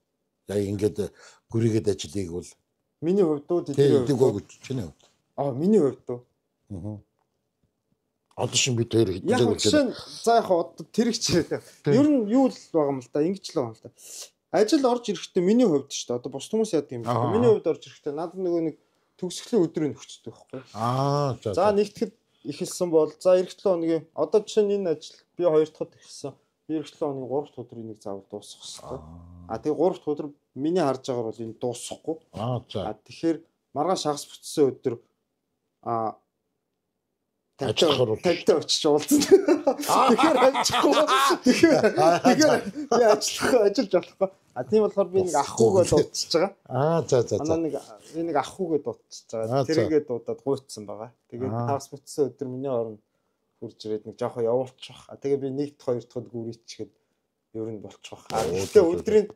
вэ? Яг ингээд гүрийгээд ажиллыг бол миний хувьд уу тэдний хувьд чиний хувьд. Аа миний хувьд уу. Аа. Одоо шин бид хоёр хэдэн цаг болж. За яг одоо тэр их чирээ. Ер нь юу л байгаа юм л да ингэж л байгаа юм л да. Ажил орж ирэхдээ миний хувьд шүү дээ. Одоо бус хүмүүс яадаг юм бэ? Миний хувьд орж ирэхдээ надад нөгөө нэг төгсгөлийн өдрийг нөхцдөг байхгүй. Аа за. За нэгтгэхэд эхэлсэн бол за эх 7 хоногийн одоо жишээ нь энэ ажил би 2 дахьд эхэлсэн. Би эх 7 хоногийн 3 дахь өдрийг нэг заавал дуусгах хэрэгтэй. А тэгээ 3 дахь өдөр миний харж байгаагаар бол энэ дуусахгүй. Аа за. А тэгэхээр маргааш хагас бүтсэн өдөр тавтай очиж уулзсан. Тэгэхээр амжихгүй. Тэгэхээр би ажиллаж болохгүй. А тийм болохоор би нэг ах хүүгээ дуудчихж байгаа. Аа за за за. Манай нэг би нэг ах хүүгээ дуудчихж байгаа. Тэрийгээ дуудаад гуйцсан байгаа. Тэгээд хагас бүтсэн өдөр миний оронд хурж ирээд нэг жоохон явуулчих. А тэгээ би 1 дахь 2 дахьд гүрийчихэд ер нь болчих. А гэхдээ өдрийн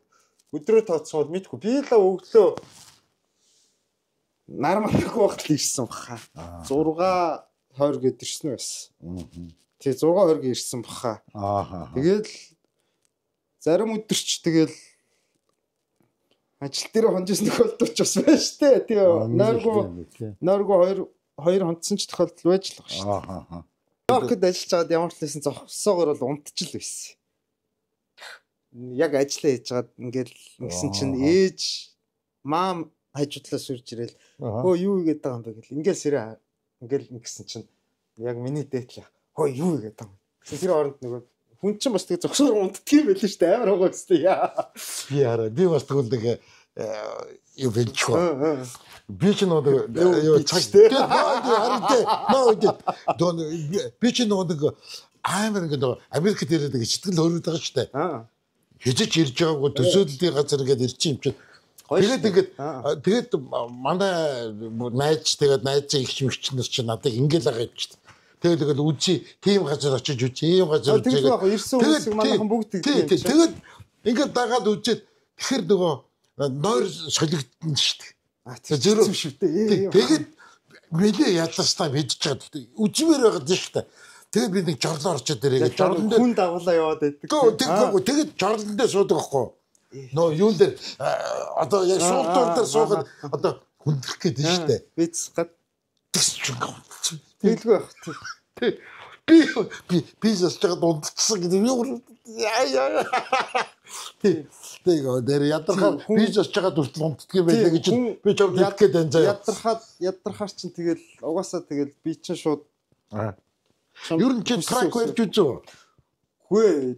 өдрөө тооцсон бол мэдгүй. Би л өглөө нар махгүй багт л ирсэн баха. 6:20 гээд ирсэн байсан. Тий 6:20 гээ ирсэн баха. Аа. Тэгээд зарим өдөрч тэгэл ажил дээр хонжсэн тохиолдол ч бас байна шүү дээ. Тэгээ нойргүй хоёр хонцсон ч тохиолдол байж л байгаа шүү дээ. Аа. Нью-Йоркд ажиллаж байгаад ямар ч лсэн зогсоогоор бол унтчих л байсан. Яг ажиллаа хийж байгаад ингээл ингэсэн чинь ээж маам хажуудлаас үрж ирэл хөө юу хийгээд байгаа юм бэ гэл ингээл сэрэ ингээл ингэсэн чинь яг миний дээдлээ хөө юу хийгээд байгаа юм. Тэгсэн тэр оронд нөгөө хүн чинь бас тэгээ зогсоор унтдаг юм байл шүү дээ. Амар хогоо гэстэй яа. Би хараа би бас тэгвэл нэг юу бэлчих ба. Би ч нөгөө юу цаг тий. Харин тий. Нөө би ч нөгөө нэг амар ингээд нөгөө Америкт ирээд нэг сэтгэл хөрөд байгаа шүү дээ. Хизэж ирж байгаагүй төсөөллийн газар ингээд ирчих юм чинь. Тэгээд ингээд тэгээд манай найз тэгээд найзын их чимэгч нар чинь надыг ингээд л байгаа юм чинь. Тэгээд тэгэл үзье, тийм газар очиж үзье, ийм газар үзье. Тэгээд ирсэн хүмүүсийг манайхан бүгд тэгдэг. Тэгээд ингээд дагаад үзээд тэгэхээр нөгөө нойр солигдсон шүү дээ. А зөв шүү дээ. Тэгээд нэлээ яллаастаа мэдж байгаа. Үзмээр байгаад шүү дээ. Тэгээд би нэг жорлоо орчод ирээ. Жорлон дээр хүн дагуулаа яваад байдаг. Тэггүй тэгээд жорлон дээр суудаг байхгүй. Нөө юун дээр одоо яг суултуур дээр суугаад одоо хүндрэх гээд шүү дээ. Бицгад тэгс ч ингээд. Тэгэлгүй байх. Би би би засч байгаа дундчихсан гэдэг юу яа яа. Тэг дээр ядархаа би засч байгаа хүртэл унтдаг юм байлаа гэж би ч хэлэх гээд байна заяа. Ядархаад ядархаар чинь тэгэл угаасаа тэгэл би чинь шууд Ер нь чи truck барьж үзв? Үгүй.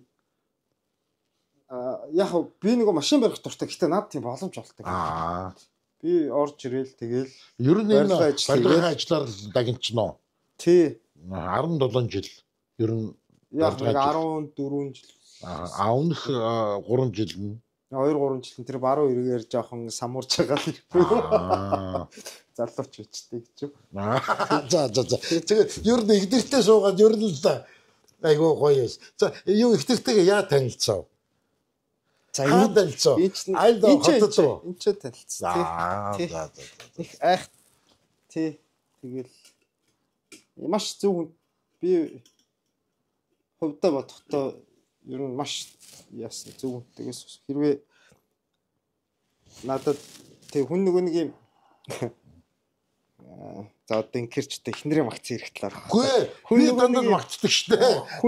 Яг би нөгөө машин барих дуртай. Гэтэ надад тийм боломж олдог. Би орж ирээл тэгэл ер нь энэ барилгын ажлаар дагнчно. Тий. 17 жил. Ер нь яг 14 жил. Өмнөх 3 жил нь 2-3 жил нь тэр баруун эргээр жоохон самуурч байгаа л юм. Залууч үчтэй гэж юу. За. Тэгээд ер нь игдэртээ суугаад ер нь л айгүй гоё юм. За юу игдэртэйгээ яа танилцав? За юу танилцав? Айл хотод руу. Энд ч танилцсан. За. Их айх. Тий. Тэгэл маш зөв би хувьдаа бодохдоо ер нь маш яасан зөв хүнтэйгээс хэрвээ надад тэг хүн нөгөө нэг юм за одоо инкерч тэ эхнэрээ магцсан хэрэг талаар. Үгүй хүн дандаа магцдаг штэ.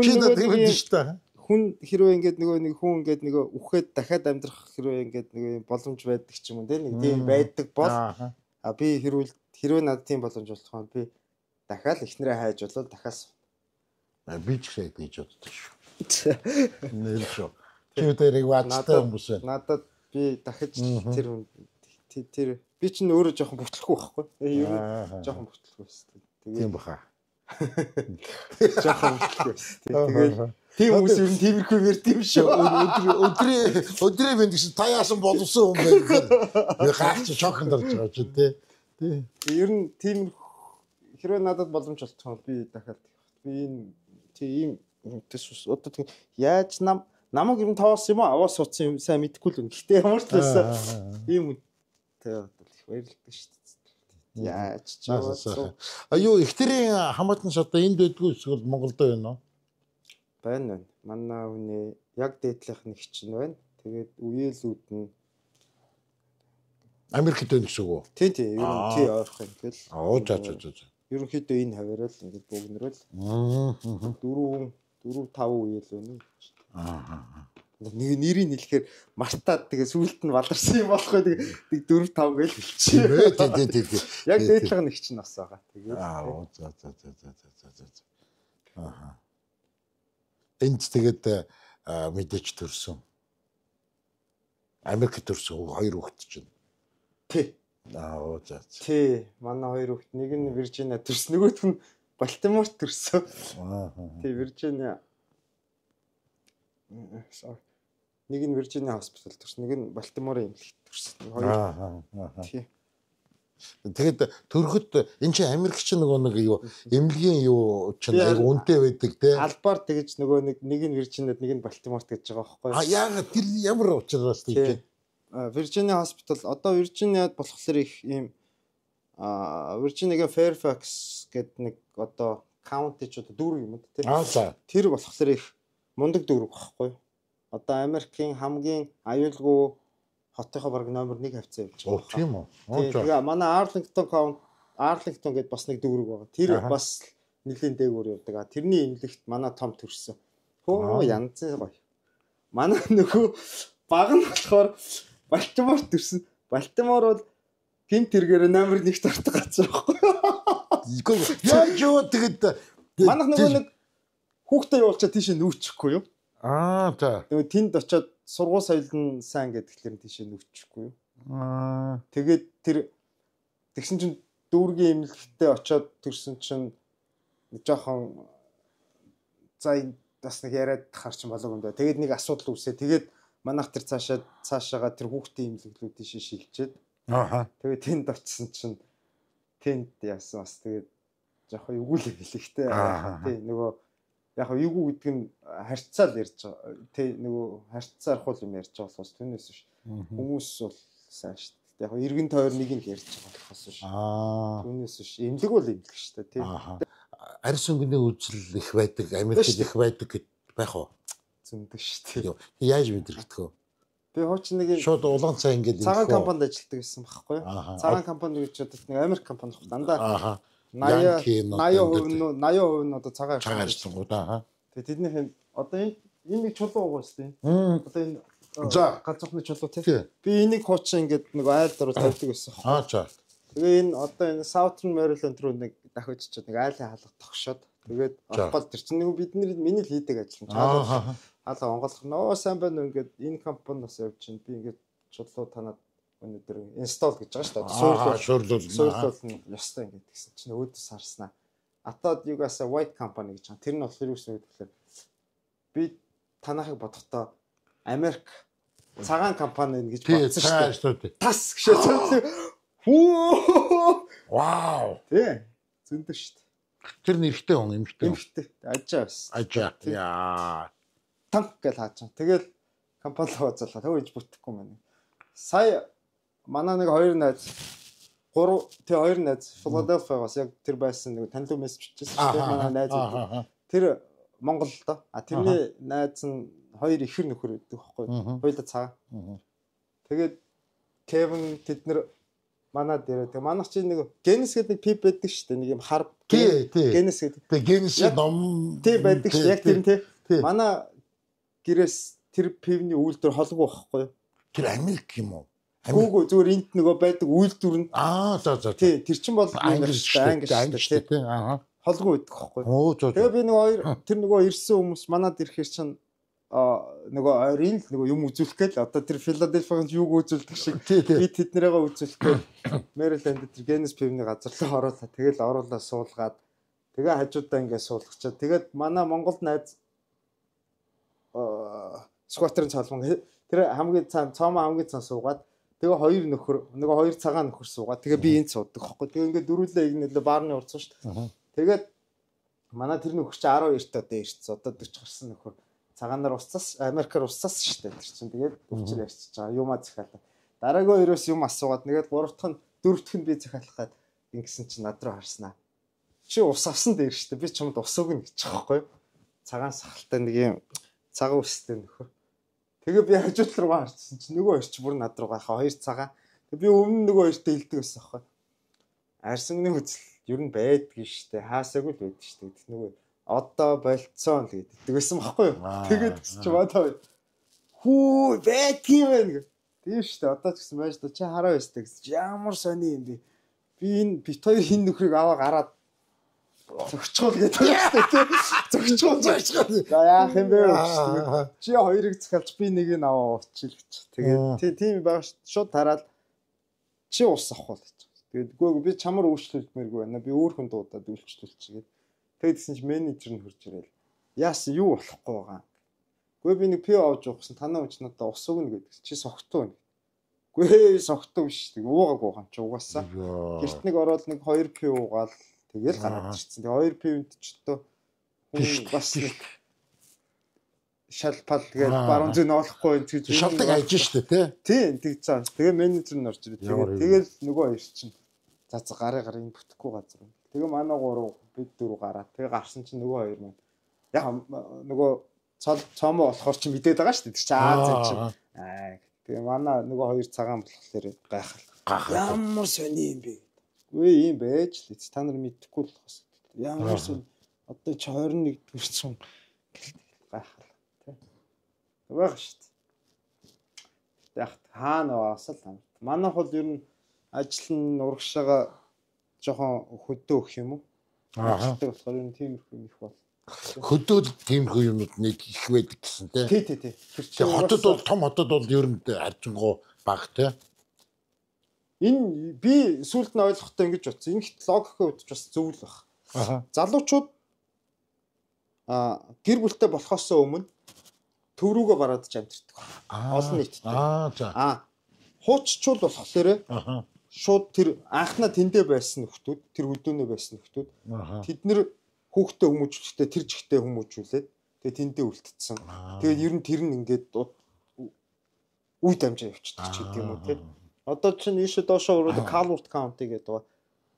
Чи надад тэгвэл штэ. Хүн хэрвээ ингээд нөгөө нэг хүн ингээд нөгөө үхээд дахиад амьдрах хэрвээ ингээд нөгөө юм боломж байдаг ч юм уу те нэг тийм байдаг бол а би хэрвээ надад тийм боломж болох юм би дахиад эхнэрээ хайж болоод дахиад би ч гэсэн гэж боддог шүү. Нэр шүү. Чи өдөрийг ваацтай хүмүүс байна. Надад би дахиж тэр би чинь өөрөө жоохон бүтлэхгүй байхгүй. Ер нь жоохон бүтлэхгүй байсан. Тэгээд тийм баха. Жоохон бүтлэхгүй байсан. Тэгээд тийм хүмүүс ер нь тиймэрхүү ярьд юм шүү. Өдрийн мэнд гэсэн та яасан боловсон хүн бэ гэхээр би гайхаж шоконд орж байгаа чи тий. Тий. Ер нь тийм хэрвээ надад боломж олчих бол би дахиад би энэ тийм хүнтэйс одоо тийм яаж намайг ер нь тоос юм уу аваа суудсан юм сайн мэдэхгүй л юм. Гэхдээ ямар ч байсан ийм хүнтэй одоо их баярлалтай шүү дээ. Яаж ч А юу ихтэрийн хамаатан одоо энд байдгүй эсвэл Монголд байна уу? Байна. Манай хүний яг дээдлийнх нь их чинь байна. Тэгээд үеэлүүд нь Америкт байна гэсэн үг үү? Тий. Ер нь тий ойрхон ингээл. Аа за. Ерөнхийдөө энэ хаваараа л ингээд богнорол. 4 5 үеэл байна гэж. Аа. Нэг нэрийг хэлэхээр мартаад тэгээ сүүлд нь баларсан юм болохгүй тэгээ 4 5 гээл хэлчихье. Тий. Яг дээдлэг нь их чинь бас байгаа. Тэгээд аа за. Аа. Энд тэгээд мэдээж төрсөн. Америкт төрсөн хоёр хүүхэд чинь. Тий. Аа за. Тий, манай хоёр хүүхэд нэг нь Виржиниа төрсөн, нөгөөх нь Балтиморт төрсөн. Аа. Тий, Виржиниа. Нэг нь Виржиниа хоспитал төрсөн, нэг нь Балтиморын эмнэлэгт төрсөн. Хоёр. Аа. Тий. Тэгэхэд төрөхөд эн чинь Америк чинь нөгөө нэг юу эмнэлгийн юу чинь айгу үнэтэй байдаг те. Албаар тэгэж нөгөө нэг нь Виржиниад, нэг нь Балтиморт гэж байгаа байхгүй юу? А яагаад тэр ямар учираас тэгж Виржиниа хоспитал одоо Виржиниад болохоор их ийм Виржиниагийн Fairfax гэдэг нэг одоо county ч одоо дүүрэг юм да тий. Тэр болохоор их мундаг дүүрэг байхгүй юу? Одоо Америкийн хамгийн аюулгүй хотынхоо бараг номер 1 хавцаа явж байгаа. Тийм үү. Тэгээ манай Арлингтон county, Арлингтон гэдээ бас нэг дүүрэг байгаа. Тэр бас нэлийн дээгүүр явдаг. А тэрний эмнэлэгт манай том төрсөн. Хөө янзын гоё. Манай нөгөө баг нь болохоор Балтимор төрсөн. Балтимор бол гинт хэрэгээр номер 1-т ордог газар байхгүй юу? Яаж юу тэгэд манайх нөгөө нэг хүүхдээ явуулчаа тийшээ нүүчихгүй юу? Аа за. Нөгөө тэнд очиод сургууль соёл нь сайн гэдгээр тийшээ нүүчихгүй юу? Аа. Тэгээд тэр тэгсэн чинь дүүргийн эмнэлэгтээ очиод төрсөн чинь жоохон за бас нэг яриад харчин болоог юм да. Тэгээд нэг асуудал үүсээ. Тэгээд манайх тэр цаашаага тэр хүүхдийн эмнэлэглүүд тийшээ шилжээд. Аа. Тэгээд тэнд очисон чинь тэнд яасан бас тэгээд жоохон эвгүй л хэлэхтэй. Тий нөгөө яг эвгүй гэдэг нь харьцаал ярьж байгаа. Тий нөгөө харьцаарх юм ярьж байгаа болохоос түүнээс биш. Хүмүүс бол сайн шүү дээ. Яг эргэн тойр нэг нь ярьж байгаа болохоос биш. Аа. Түүнээс биш. Эмнэлэг бол эмнэлэг шүү дээ. Тий. Арьс өнгөний үзэл их байдаг, Америкт их байдаг гэд байх уу? Зөндөг шүү дээ. Яаж мэдрэгдэх вэ? Би хуучин нэг шууд улаан цай ингээд цагаан компанид ажилладаг гэсэн байхгүй юу? Цагаан компани гэж бодод нэг Америк компани баггүй дандаа. 80 80% нь 80% нь одоо цагаан арьсангууд аа. Тэгээ тэднийх одоо энэ нэг чулуу угаа шүү дээ. Одоо энэ галзуухны чулуу тий. Би энийг хуучин ингээд нэг айл дөрөв тавьдаг байсан байхгүй. Аа за. Тэгээ энэ одоо энэ Southern Maryland руу нэг дахиж очиод нэг айлын хаалга тогшоод Тэгээд орох гол тэр чинь нэг бидний миний л хийдэг ажил юм. Чаалаа онгойлох нөө сайн байна уу ингээд энэ компаниас явж чинь би ингээд чулуу танад өнөөдөр install гэж байгаа шүү дээ. Суйрлуул ёстой ингээд гэсэн чинь өөдөөс харснаа. Атад you guys a white company гэж байгаа. Тэр нь болохоор юу гэсэн үг гэхээр би танахыг бодохдоо Америк цагаан компани гэж бодсон шүү дээ. Тас гэшээ. Хүү. Вау. Тий. Зөндөө шүү дээ. Тэр нэрхтээ хүн эмхтэй. Эмхтэй. Ажаа байсан. Ажаа. Яа. Танк гэж хаачаа. Тэгэл компани руу залгаа. Төө иж бүтэхгүй маань. Сая манай нэг хоёр найз хоёр найз Филадельфиагаас яг тэр байсан нэг танилуу мессеж бичсэн шүү дээ. Манай найз. Тэр Монгол л доо. А тэрний найз нь хоёр ихэр нөхөр байдаг байхгүй. Хоёулаа цагаан. Тэгээд Кевин тэд нар манай дээр тэг манайх чинь нэг Генес гэдэг нэг пип байдаг шүү дээ. Нэг юм хар Генес гэдэг. Тэг Генес ном тий байдаг шүү дээ. Яг тэр нь тий. Манай гэрээс тэр пивний үйлдвэр холгүй байхгүй юу? Тэр Америк юм уу? Гүүгөө зүгээр энд нөгөө байдаг үйлдвэр нь. Аа за за. Тий, тэр чинь бол англи шүү дээ. Аа. Холгүй байдаг байхгүй юу? Тэгээ би нөгөө хоёр тэр нөгөө ирсэн хүмүүс манад ирэхээр чинь нөгөө ойрын л нөгөө юм үзүүлэх гээл одоо тэр Филадельфигийн юуг үзүүлдэг шиг би тэднэрээгээ үзүүлэх гээл Мэриленд тэр Генес пивний газар руу оруулаа. Тэгэл оруулаа суулгаад тэгээ хажуудаа ингээд суулгачаа. Тэгээд манай Монгол найз скватерын цолмон тэр хамгийн цаан цоомоо хамгийн цаан суугаад тэгээ хоёр нөхөр нөгөө хоёр цагаан нөхөр суугаад тэгээ би энд суудаг хөөхгүй. Тэгээ ингээд дөрүлээ игнэлээ баарны урдсан шүү дээ. Тэгээд манай тэр нөхөр чи 12-т одоо ирсэн. Одоо 40 гарсан нөхөр цагаанаар уцаас Америкаар уцаас шүү дээ. Тэр чинь тэгээд өвчр ярьчихж байгаа. Юмаа захиалаа. Дараагийн хоёроос юм асуугаад нэгээд гурав дахь нь дөрөв дэх нь би захиалах гээд ингэсэн чинь над руу харснаа. Чи ус авсан дээр шүү дээ. Би чамд ус өгнө гэж байгаа байхгүй юу? Цагаан сахалтай нэг юм цагаан үстэй нөхөр. Тэгээ би хажуу тал руугаа харчихсан чинь нөгөө хоёр чи бүр над руу гайхаа хоёр цагаан. Тэгээ би өмнө нөгөө хоёртой хэлдэг байсан байхгүй юу? Арсангны үзэл ер нь байдгийн шүү дээ. Хаасаагүй л байдаг шүү дээ. Нөгөө одоо болцсон л гэдэг байсан байхгүй юу? Тэгээд чи манай хүү байдгийн байна гэх. Тийм шүү дээ. Одоо ч гэсэн байж та чи хараа байстай гэсэн чи ямар сони юм бэ? Би энэ бит хоёр хин нөхрийг аваа гараад зөгчгөөл гэдэг шүү дээ. Зөгчгөөл зөгчгөөл. За яах юм бэ? Чи хоёрыг захиалж би нэг нь аваа уучил гэж. Тэгээд тийм байгаа шүү. Шууд тараад чи ус авах уу гэж. Тэгээд үгүй би чамар үйлчлүүлмээргүй байна. Би өөр хүн дуудаад үйлчлүүлчихгээд. Тэгээд гэсэн чи менежер нь хурж ирээл. Яасан юу болохгүй байгаа. Гүй би нэг пиво авч явахсан танаа үуч надад ус өгнө гэдэг. Чи согтуу байна. Гүй согтуу биш тэг уугаагүй юм чи угаасаа. Гэрт нэг ороод нэг 2 пиво уугаал тэгэл гараад ирсэн. Тэгээ 2 пивэнд ч одоо хүн бас нэг шал пал гээд баруун зүйн олохгүй энэ гэж шалдаг ажиж штэ тий. Тийм тэгж цаа. Тэгээ менежер нь орж ирээ. Тэгэл нөгөө хоёр чинь за за гарын гарын энэ бүтэхгүй газар. Тэгээ манай гурав бид дөрөв гараа. Тэгээ гарсан чинь нөгөө хоёр маань яг нөгөө цоомоо болохоор чи мэдээд байгаа шүү дээ. Тэр чи Аз чинь. Аа. Тэгээ манай нөгөө хоёр цагаан болохоор гайхал. Ямар сони юм бэ гэдэг. Үгүй ийм байж л та нар мэдэхгүй л болохоос. Ямар сони одоо чи 21 төрсөн гайхал тий. Байгаа шүү дээ. Яг хаана байгаас л амт. Манайх бол ер нь ажил нь урагшаага жоохон хөдөө өгөх юм уу? Аа. Тэгэхээр болохоор ер нь тиймэрхүү юм их бол. Хөдөө тиймэрхүү юмнууд нэг их байдаг гэсэн тий. Тий, тий, тий. Тэр чинь хотод бол том хотод бол ер нь харьцангуй бага тий. Энэ би сүүлд нь ойлгохдоо ингэж бодсон. Энэ хит логикийн хувьд ч бас зөв л баг. Аа. Залуучууд гэр бүлтэй болохоос өмнө төв рүүгээ бараад ч амьдэрдэг. Олон нийттэй. Аа за. Аа. Хууччул болохоор Аа. Шууд тэр анхнаа тэндээ байсан нөхдүүд, тэр хөдөөнөө байсан нөхдүүд тэд нэр хүүхдээ хүмүүжүүлэхдээ тэр жигтэй хүмүүжүүлээд тэгээ тэндээ үлдсэн. Тэгээд ер нь тэр нь ингээд үе дамжаа явчихдаг ч гэдэг юм уу тий. Одоо чинь ийшээ доошоо өрөөд Calvert County гэдэг байгаа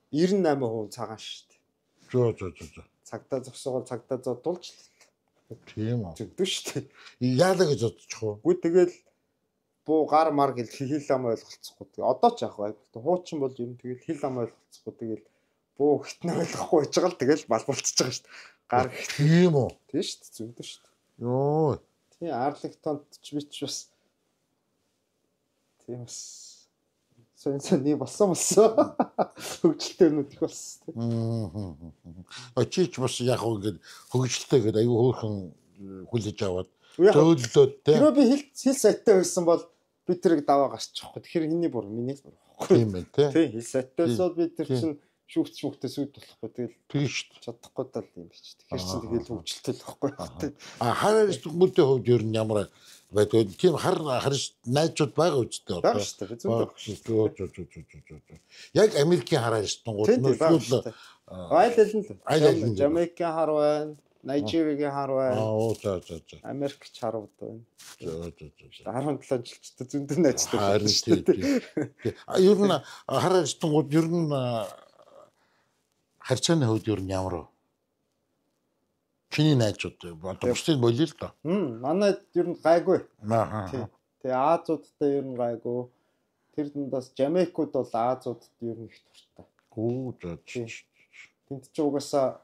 98% цагаан шүү дээ. Зөө зөө зөө. Цагдаа зогсоогоор цагдаа зодуулж л. Тийм үү. Зөгдөн шүү дээ. Яалаа гэж бодчих уу? Үгүй тэгэл буу гар мар гэл хил ам ойлголцохгүй. Одоо ч яах вэ? Хуучин бол ер нь тэгэл хил ам ойлголцохгүй. Тэгэл буу хитнэ ойлгохгүй байж байгаа л тэгэл балбалцж байгаа шүү дээ. Гар тийм үү? Тийм шүү дээ. Зөндөө шүү дээ. Йоо. Тийм Арлингтонд ч би ч бас тийм бас Сонь сони болсон. Хөгжилтэй юмнууд их болсон. Очиж бас яг ингээд хөгжилтэй гэдэг аюу хөөрхөн хүлээж аваад зөөллөөд тий. Тэр би хэл сайттай байсан бол би тэрийг даваа гарчихгүй. Тэгэхээр хиний бур миний л бур. Тийм ээ тий. Тий, хэл сайттай байсан бол би тэр чинь шүүгч шүүхтэй сүд болохгүй. Тэгэл тийм шүү дээ. Чадахгүй дал юм биш. Тэгэхээр чинь тэгэл хөгжилтэй л байхгүй. А хар арьс хүмүүсийн хувьд ер нь ямар байдаг? Тийм хар харьс найзууд байгаа үстэй одоо. Байгаа шүү дээ. Зөндөө. Яг Америкийн хар арьстангууд нь эсвэл айл аль нь л. Жамайкын хар байна. Нижеригийн хар байна. Аа за за за. Америкч харууд байна. За за за. 17 жилчтэй зөндөө найзтай байна шүү дээ. Ер нь хар арьстангууд ер нь харьцааны хувьд ер нь ямар вэ? Чиний найзууд одоо бусдыг болио л доо. Манай ер нь гайгүй. Аа. Тэгээ Азуудтай ер нь гайгүй. Тэр дундаас Жамайкууд бол Азуудад ер нь их дуртай. Гүү за. Тэнд чи угаасаа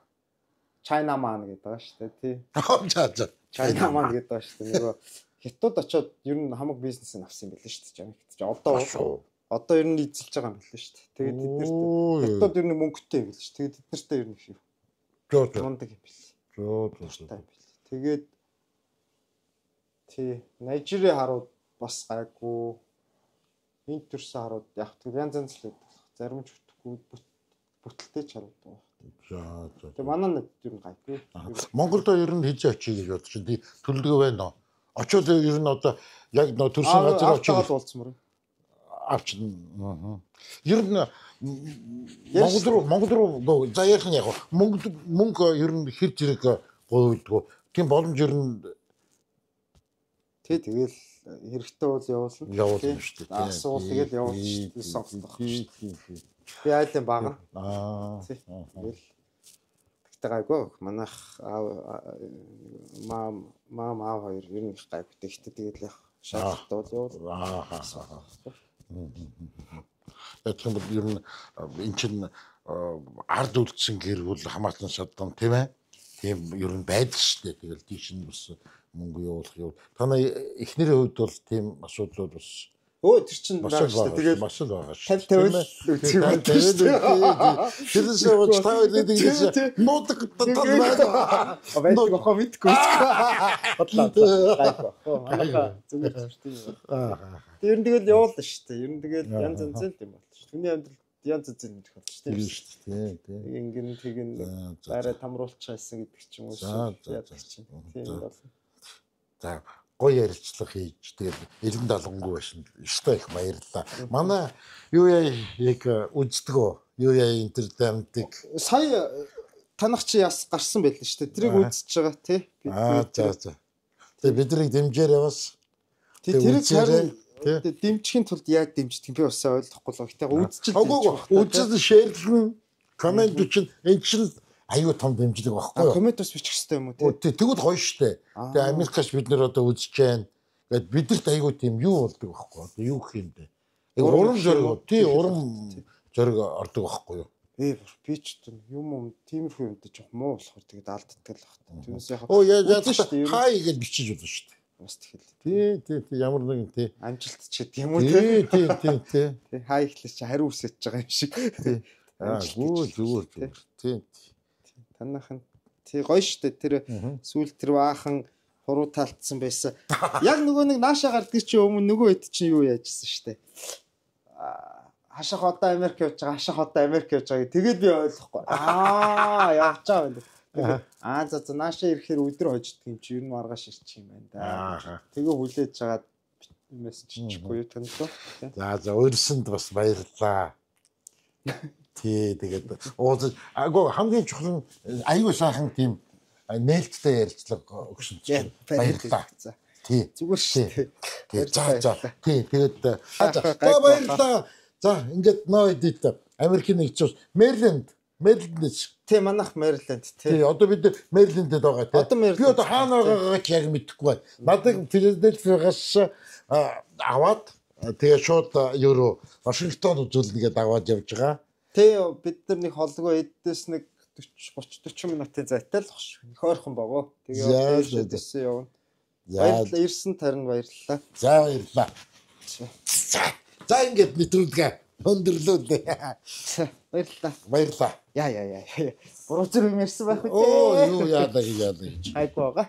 China man гэдэг байгаа шүү дээ тий. За за. China man гэдэг байгаа шүү дээ. Нөгөө хятад очоод ер нь хамаг бизнесийг авсан юм билээ шүү дээ. Жамайкт чи одоо ер нь эзэлж байгаа юм билээ шүү дээ. Тэгээд тэд нарт хятад ер нь мөнгөтэй юм билээ шүү. Тэгээд тэд нартай ер нь их юм. Мундаг юм билээ. Зөө. Юм билээ. Тэгээд тий Нижери харууд бас гайгүй. Энд төрсэн харууд яг тэг янз янз л байдаг. Зарим ч бүтэхгүй бүтэлтэй ч харууд байгаа. За за. Тэгээ манай нэг ер нь гайгүй. Монголд ер нь хэзээ очие гэж бодож байна. Төлөвлөгөө байна уу? Очвол ер нь одоо яг нөө төрсэн газар очие уулзмаар. Авчна. Ер нь Монгол руу за ярих нь яг мөнгө ер нь хэр зэрэг гуйдгүй. Тийм боломж ер нь тий тэгэл хэрэгтэй бол явуулна. Явуулна шүү дээ. Асуул тэгэл явуулна шүү дээ. Сонголт байхгүй шүү дээ. Би айлын бага. Аа. Тэгэл тэгтээ гайгүй. Манайх маам аав хоёр ер нь их гайгүй. Тэгтээ тэгэл яг шаардлагатай бол явуулна. Аа. Яг бол ер нь эн чинь ард үлдсэн гэр бүл хамаатан шадан тийм ээ. Тийм ер нь байдаг шүү дээ. Тэгэл тийш нь бас мөнгө явуулах юу. Танай эхнэрийн хувьд бол тийм асуудлууд бас Өө тэр чинь байгаа шүү дээ. Тэгээд маш л байгаа шүү. 50 50 л үзэх юм байна шүү дээ. Тэрнээс болж та хоёр нэг нуудаг тал байна. Байдаг охоо мэдгүй. Бодлоо. Гайгүй. Манайха зүгээр зүрхтэй юм. Тэр нь тэгэл явуулна шүү дээ. Ер нь тэгэл янз янз л юм болно шүү. Хүний амьдрал янз янз юм болно шүү дээ. Тийм тийм. Ингэн тэгин арай тамруулчихсан гэдэг ч юм уу яадаг чинь. Тийм болно. За гоё ярилцлага хийж тэгэл элен далгангүй байсан. Өстой их баярлалаа. Манай юу яа яг үздэг үү? Юу яа entertainment-ыг сая танах чи яс гарсан байлээ шүү дээ. Тэрийг үзэж байгаа тий. Аа за за. Тэгээ биднийг дэмжээрэй бас. Тий тэрийг харин дэмжихийн тулд яаж дэмждэг би бас ойлгохгүй л. Гэтэ үзчихэл. Үгүй үзэл шеэрлэн коммент чинь эн чинь аюу том дэмжлэг байхгүй юу? Коммент бас бичих хэрэгтэй юм уу тий? Тэгвэл гоё штэ. Тэгээ Америкаас бид нэр одоо үзэж जैन. Гэт бидэрт аюу тийм юу болдог байхгүй одоо юу гэх юм бэ? Урам зориг тий урам зориг ордог байхгүй юу? Би ч юм юм тиймэрхүү юмтай жоох муу болохоор тэгээд алддаг л багт. Түүнээс яг оо яа хай гэж бичиж болно шүү дээ. Бас тэгэл. Тий тий тий ямар нэгэн тий амжилт ч гэдэг юм уу тий тий тий тий. Тий хай ихлээр чи хариу үсэж байгаа юм шиг. Тий. Аа зүгээр зүгээр тий. Танайхан тий гоё штэ тэр сүүл тэр баахан хуруу талтсан байсан. Яг нөгөө нэг нааша гардаг чи өмнө нөгөө хэд чинь юу яажсэн штэ. Хашах одоо Америк явж байгаа, хашах одоо Америк явж байгаа. Тэгээд би ойлгохгүй. Аа явж байгаа юм байна. Аа за за нааша ирэхээр өдөр хожигдох юм чи ер нь маргааш ирчих юм байна да. Тэгээ хүлээж жагаад мессеж чичихгүй юу танд руу. За за урьсанд бас баярлалаа. Тий тэгээд уулзаж агуу хамгийн чухал нь аюу сайхан тийм нээлттэй ярилцлага өгсөн чинь баярлалаа. Тий зүгээр шүү. Тий за за тий тэгээд за баярлалаа. За ингээд нөө эдит Америкийн нэгдсэн улс Мэриленд тий манайх Мэриленд тий. Тий одоо бид Мэрилендэд байгаа тий. Би одоо хаана байгаагаа ч яг мэдэхгүй байна. Надад Филадельфиагаас аваад тэгээ шууд юу Вашингтон үзүүлнэ гэдээ аваад явж байгаа. Тий бид нар нэг холгүй эдээс нэг 40 30 40 минутын зайтай л багш. Их ойрхон багөө. Тэгээ дээшээ явна. Баярлалаа. Ирсэн тарин баярлалаа. За баярлалаа. За ингээд нэвтрүүлгээ. Өндөрлөө дээ. Баярлалаа. Баярлалаа. Яа яа яа. Буруу зүрх юм ярьсан байх үү? Оо юу яалаа яалаа гэж. Айгуу байгаа.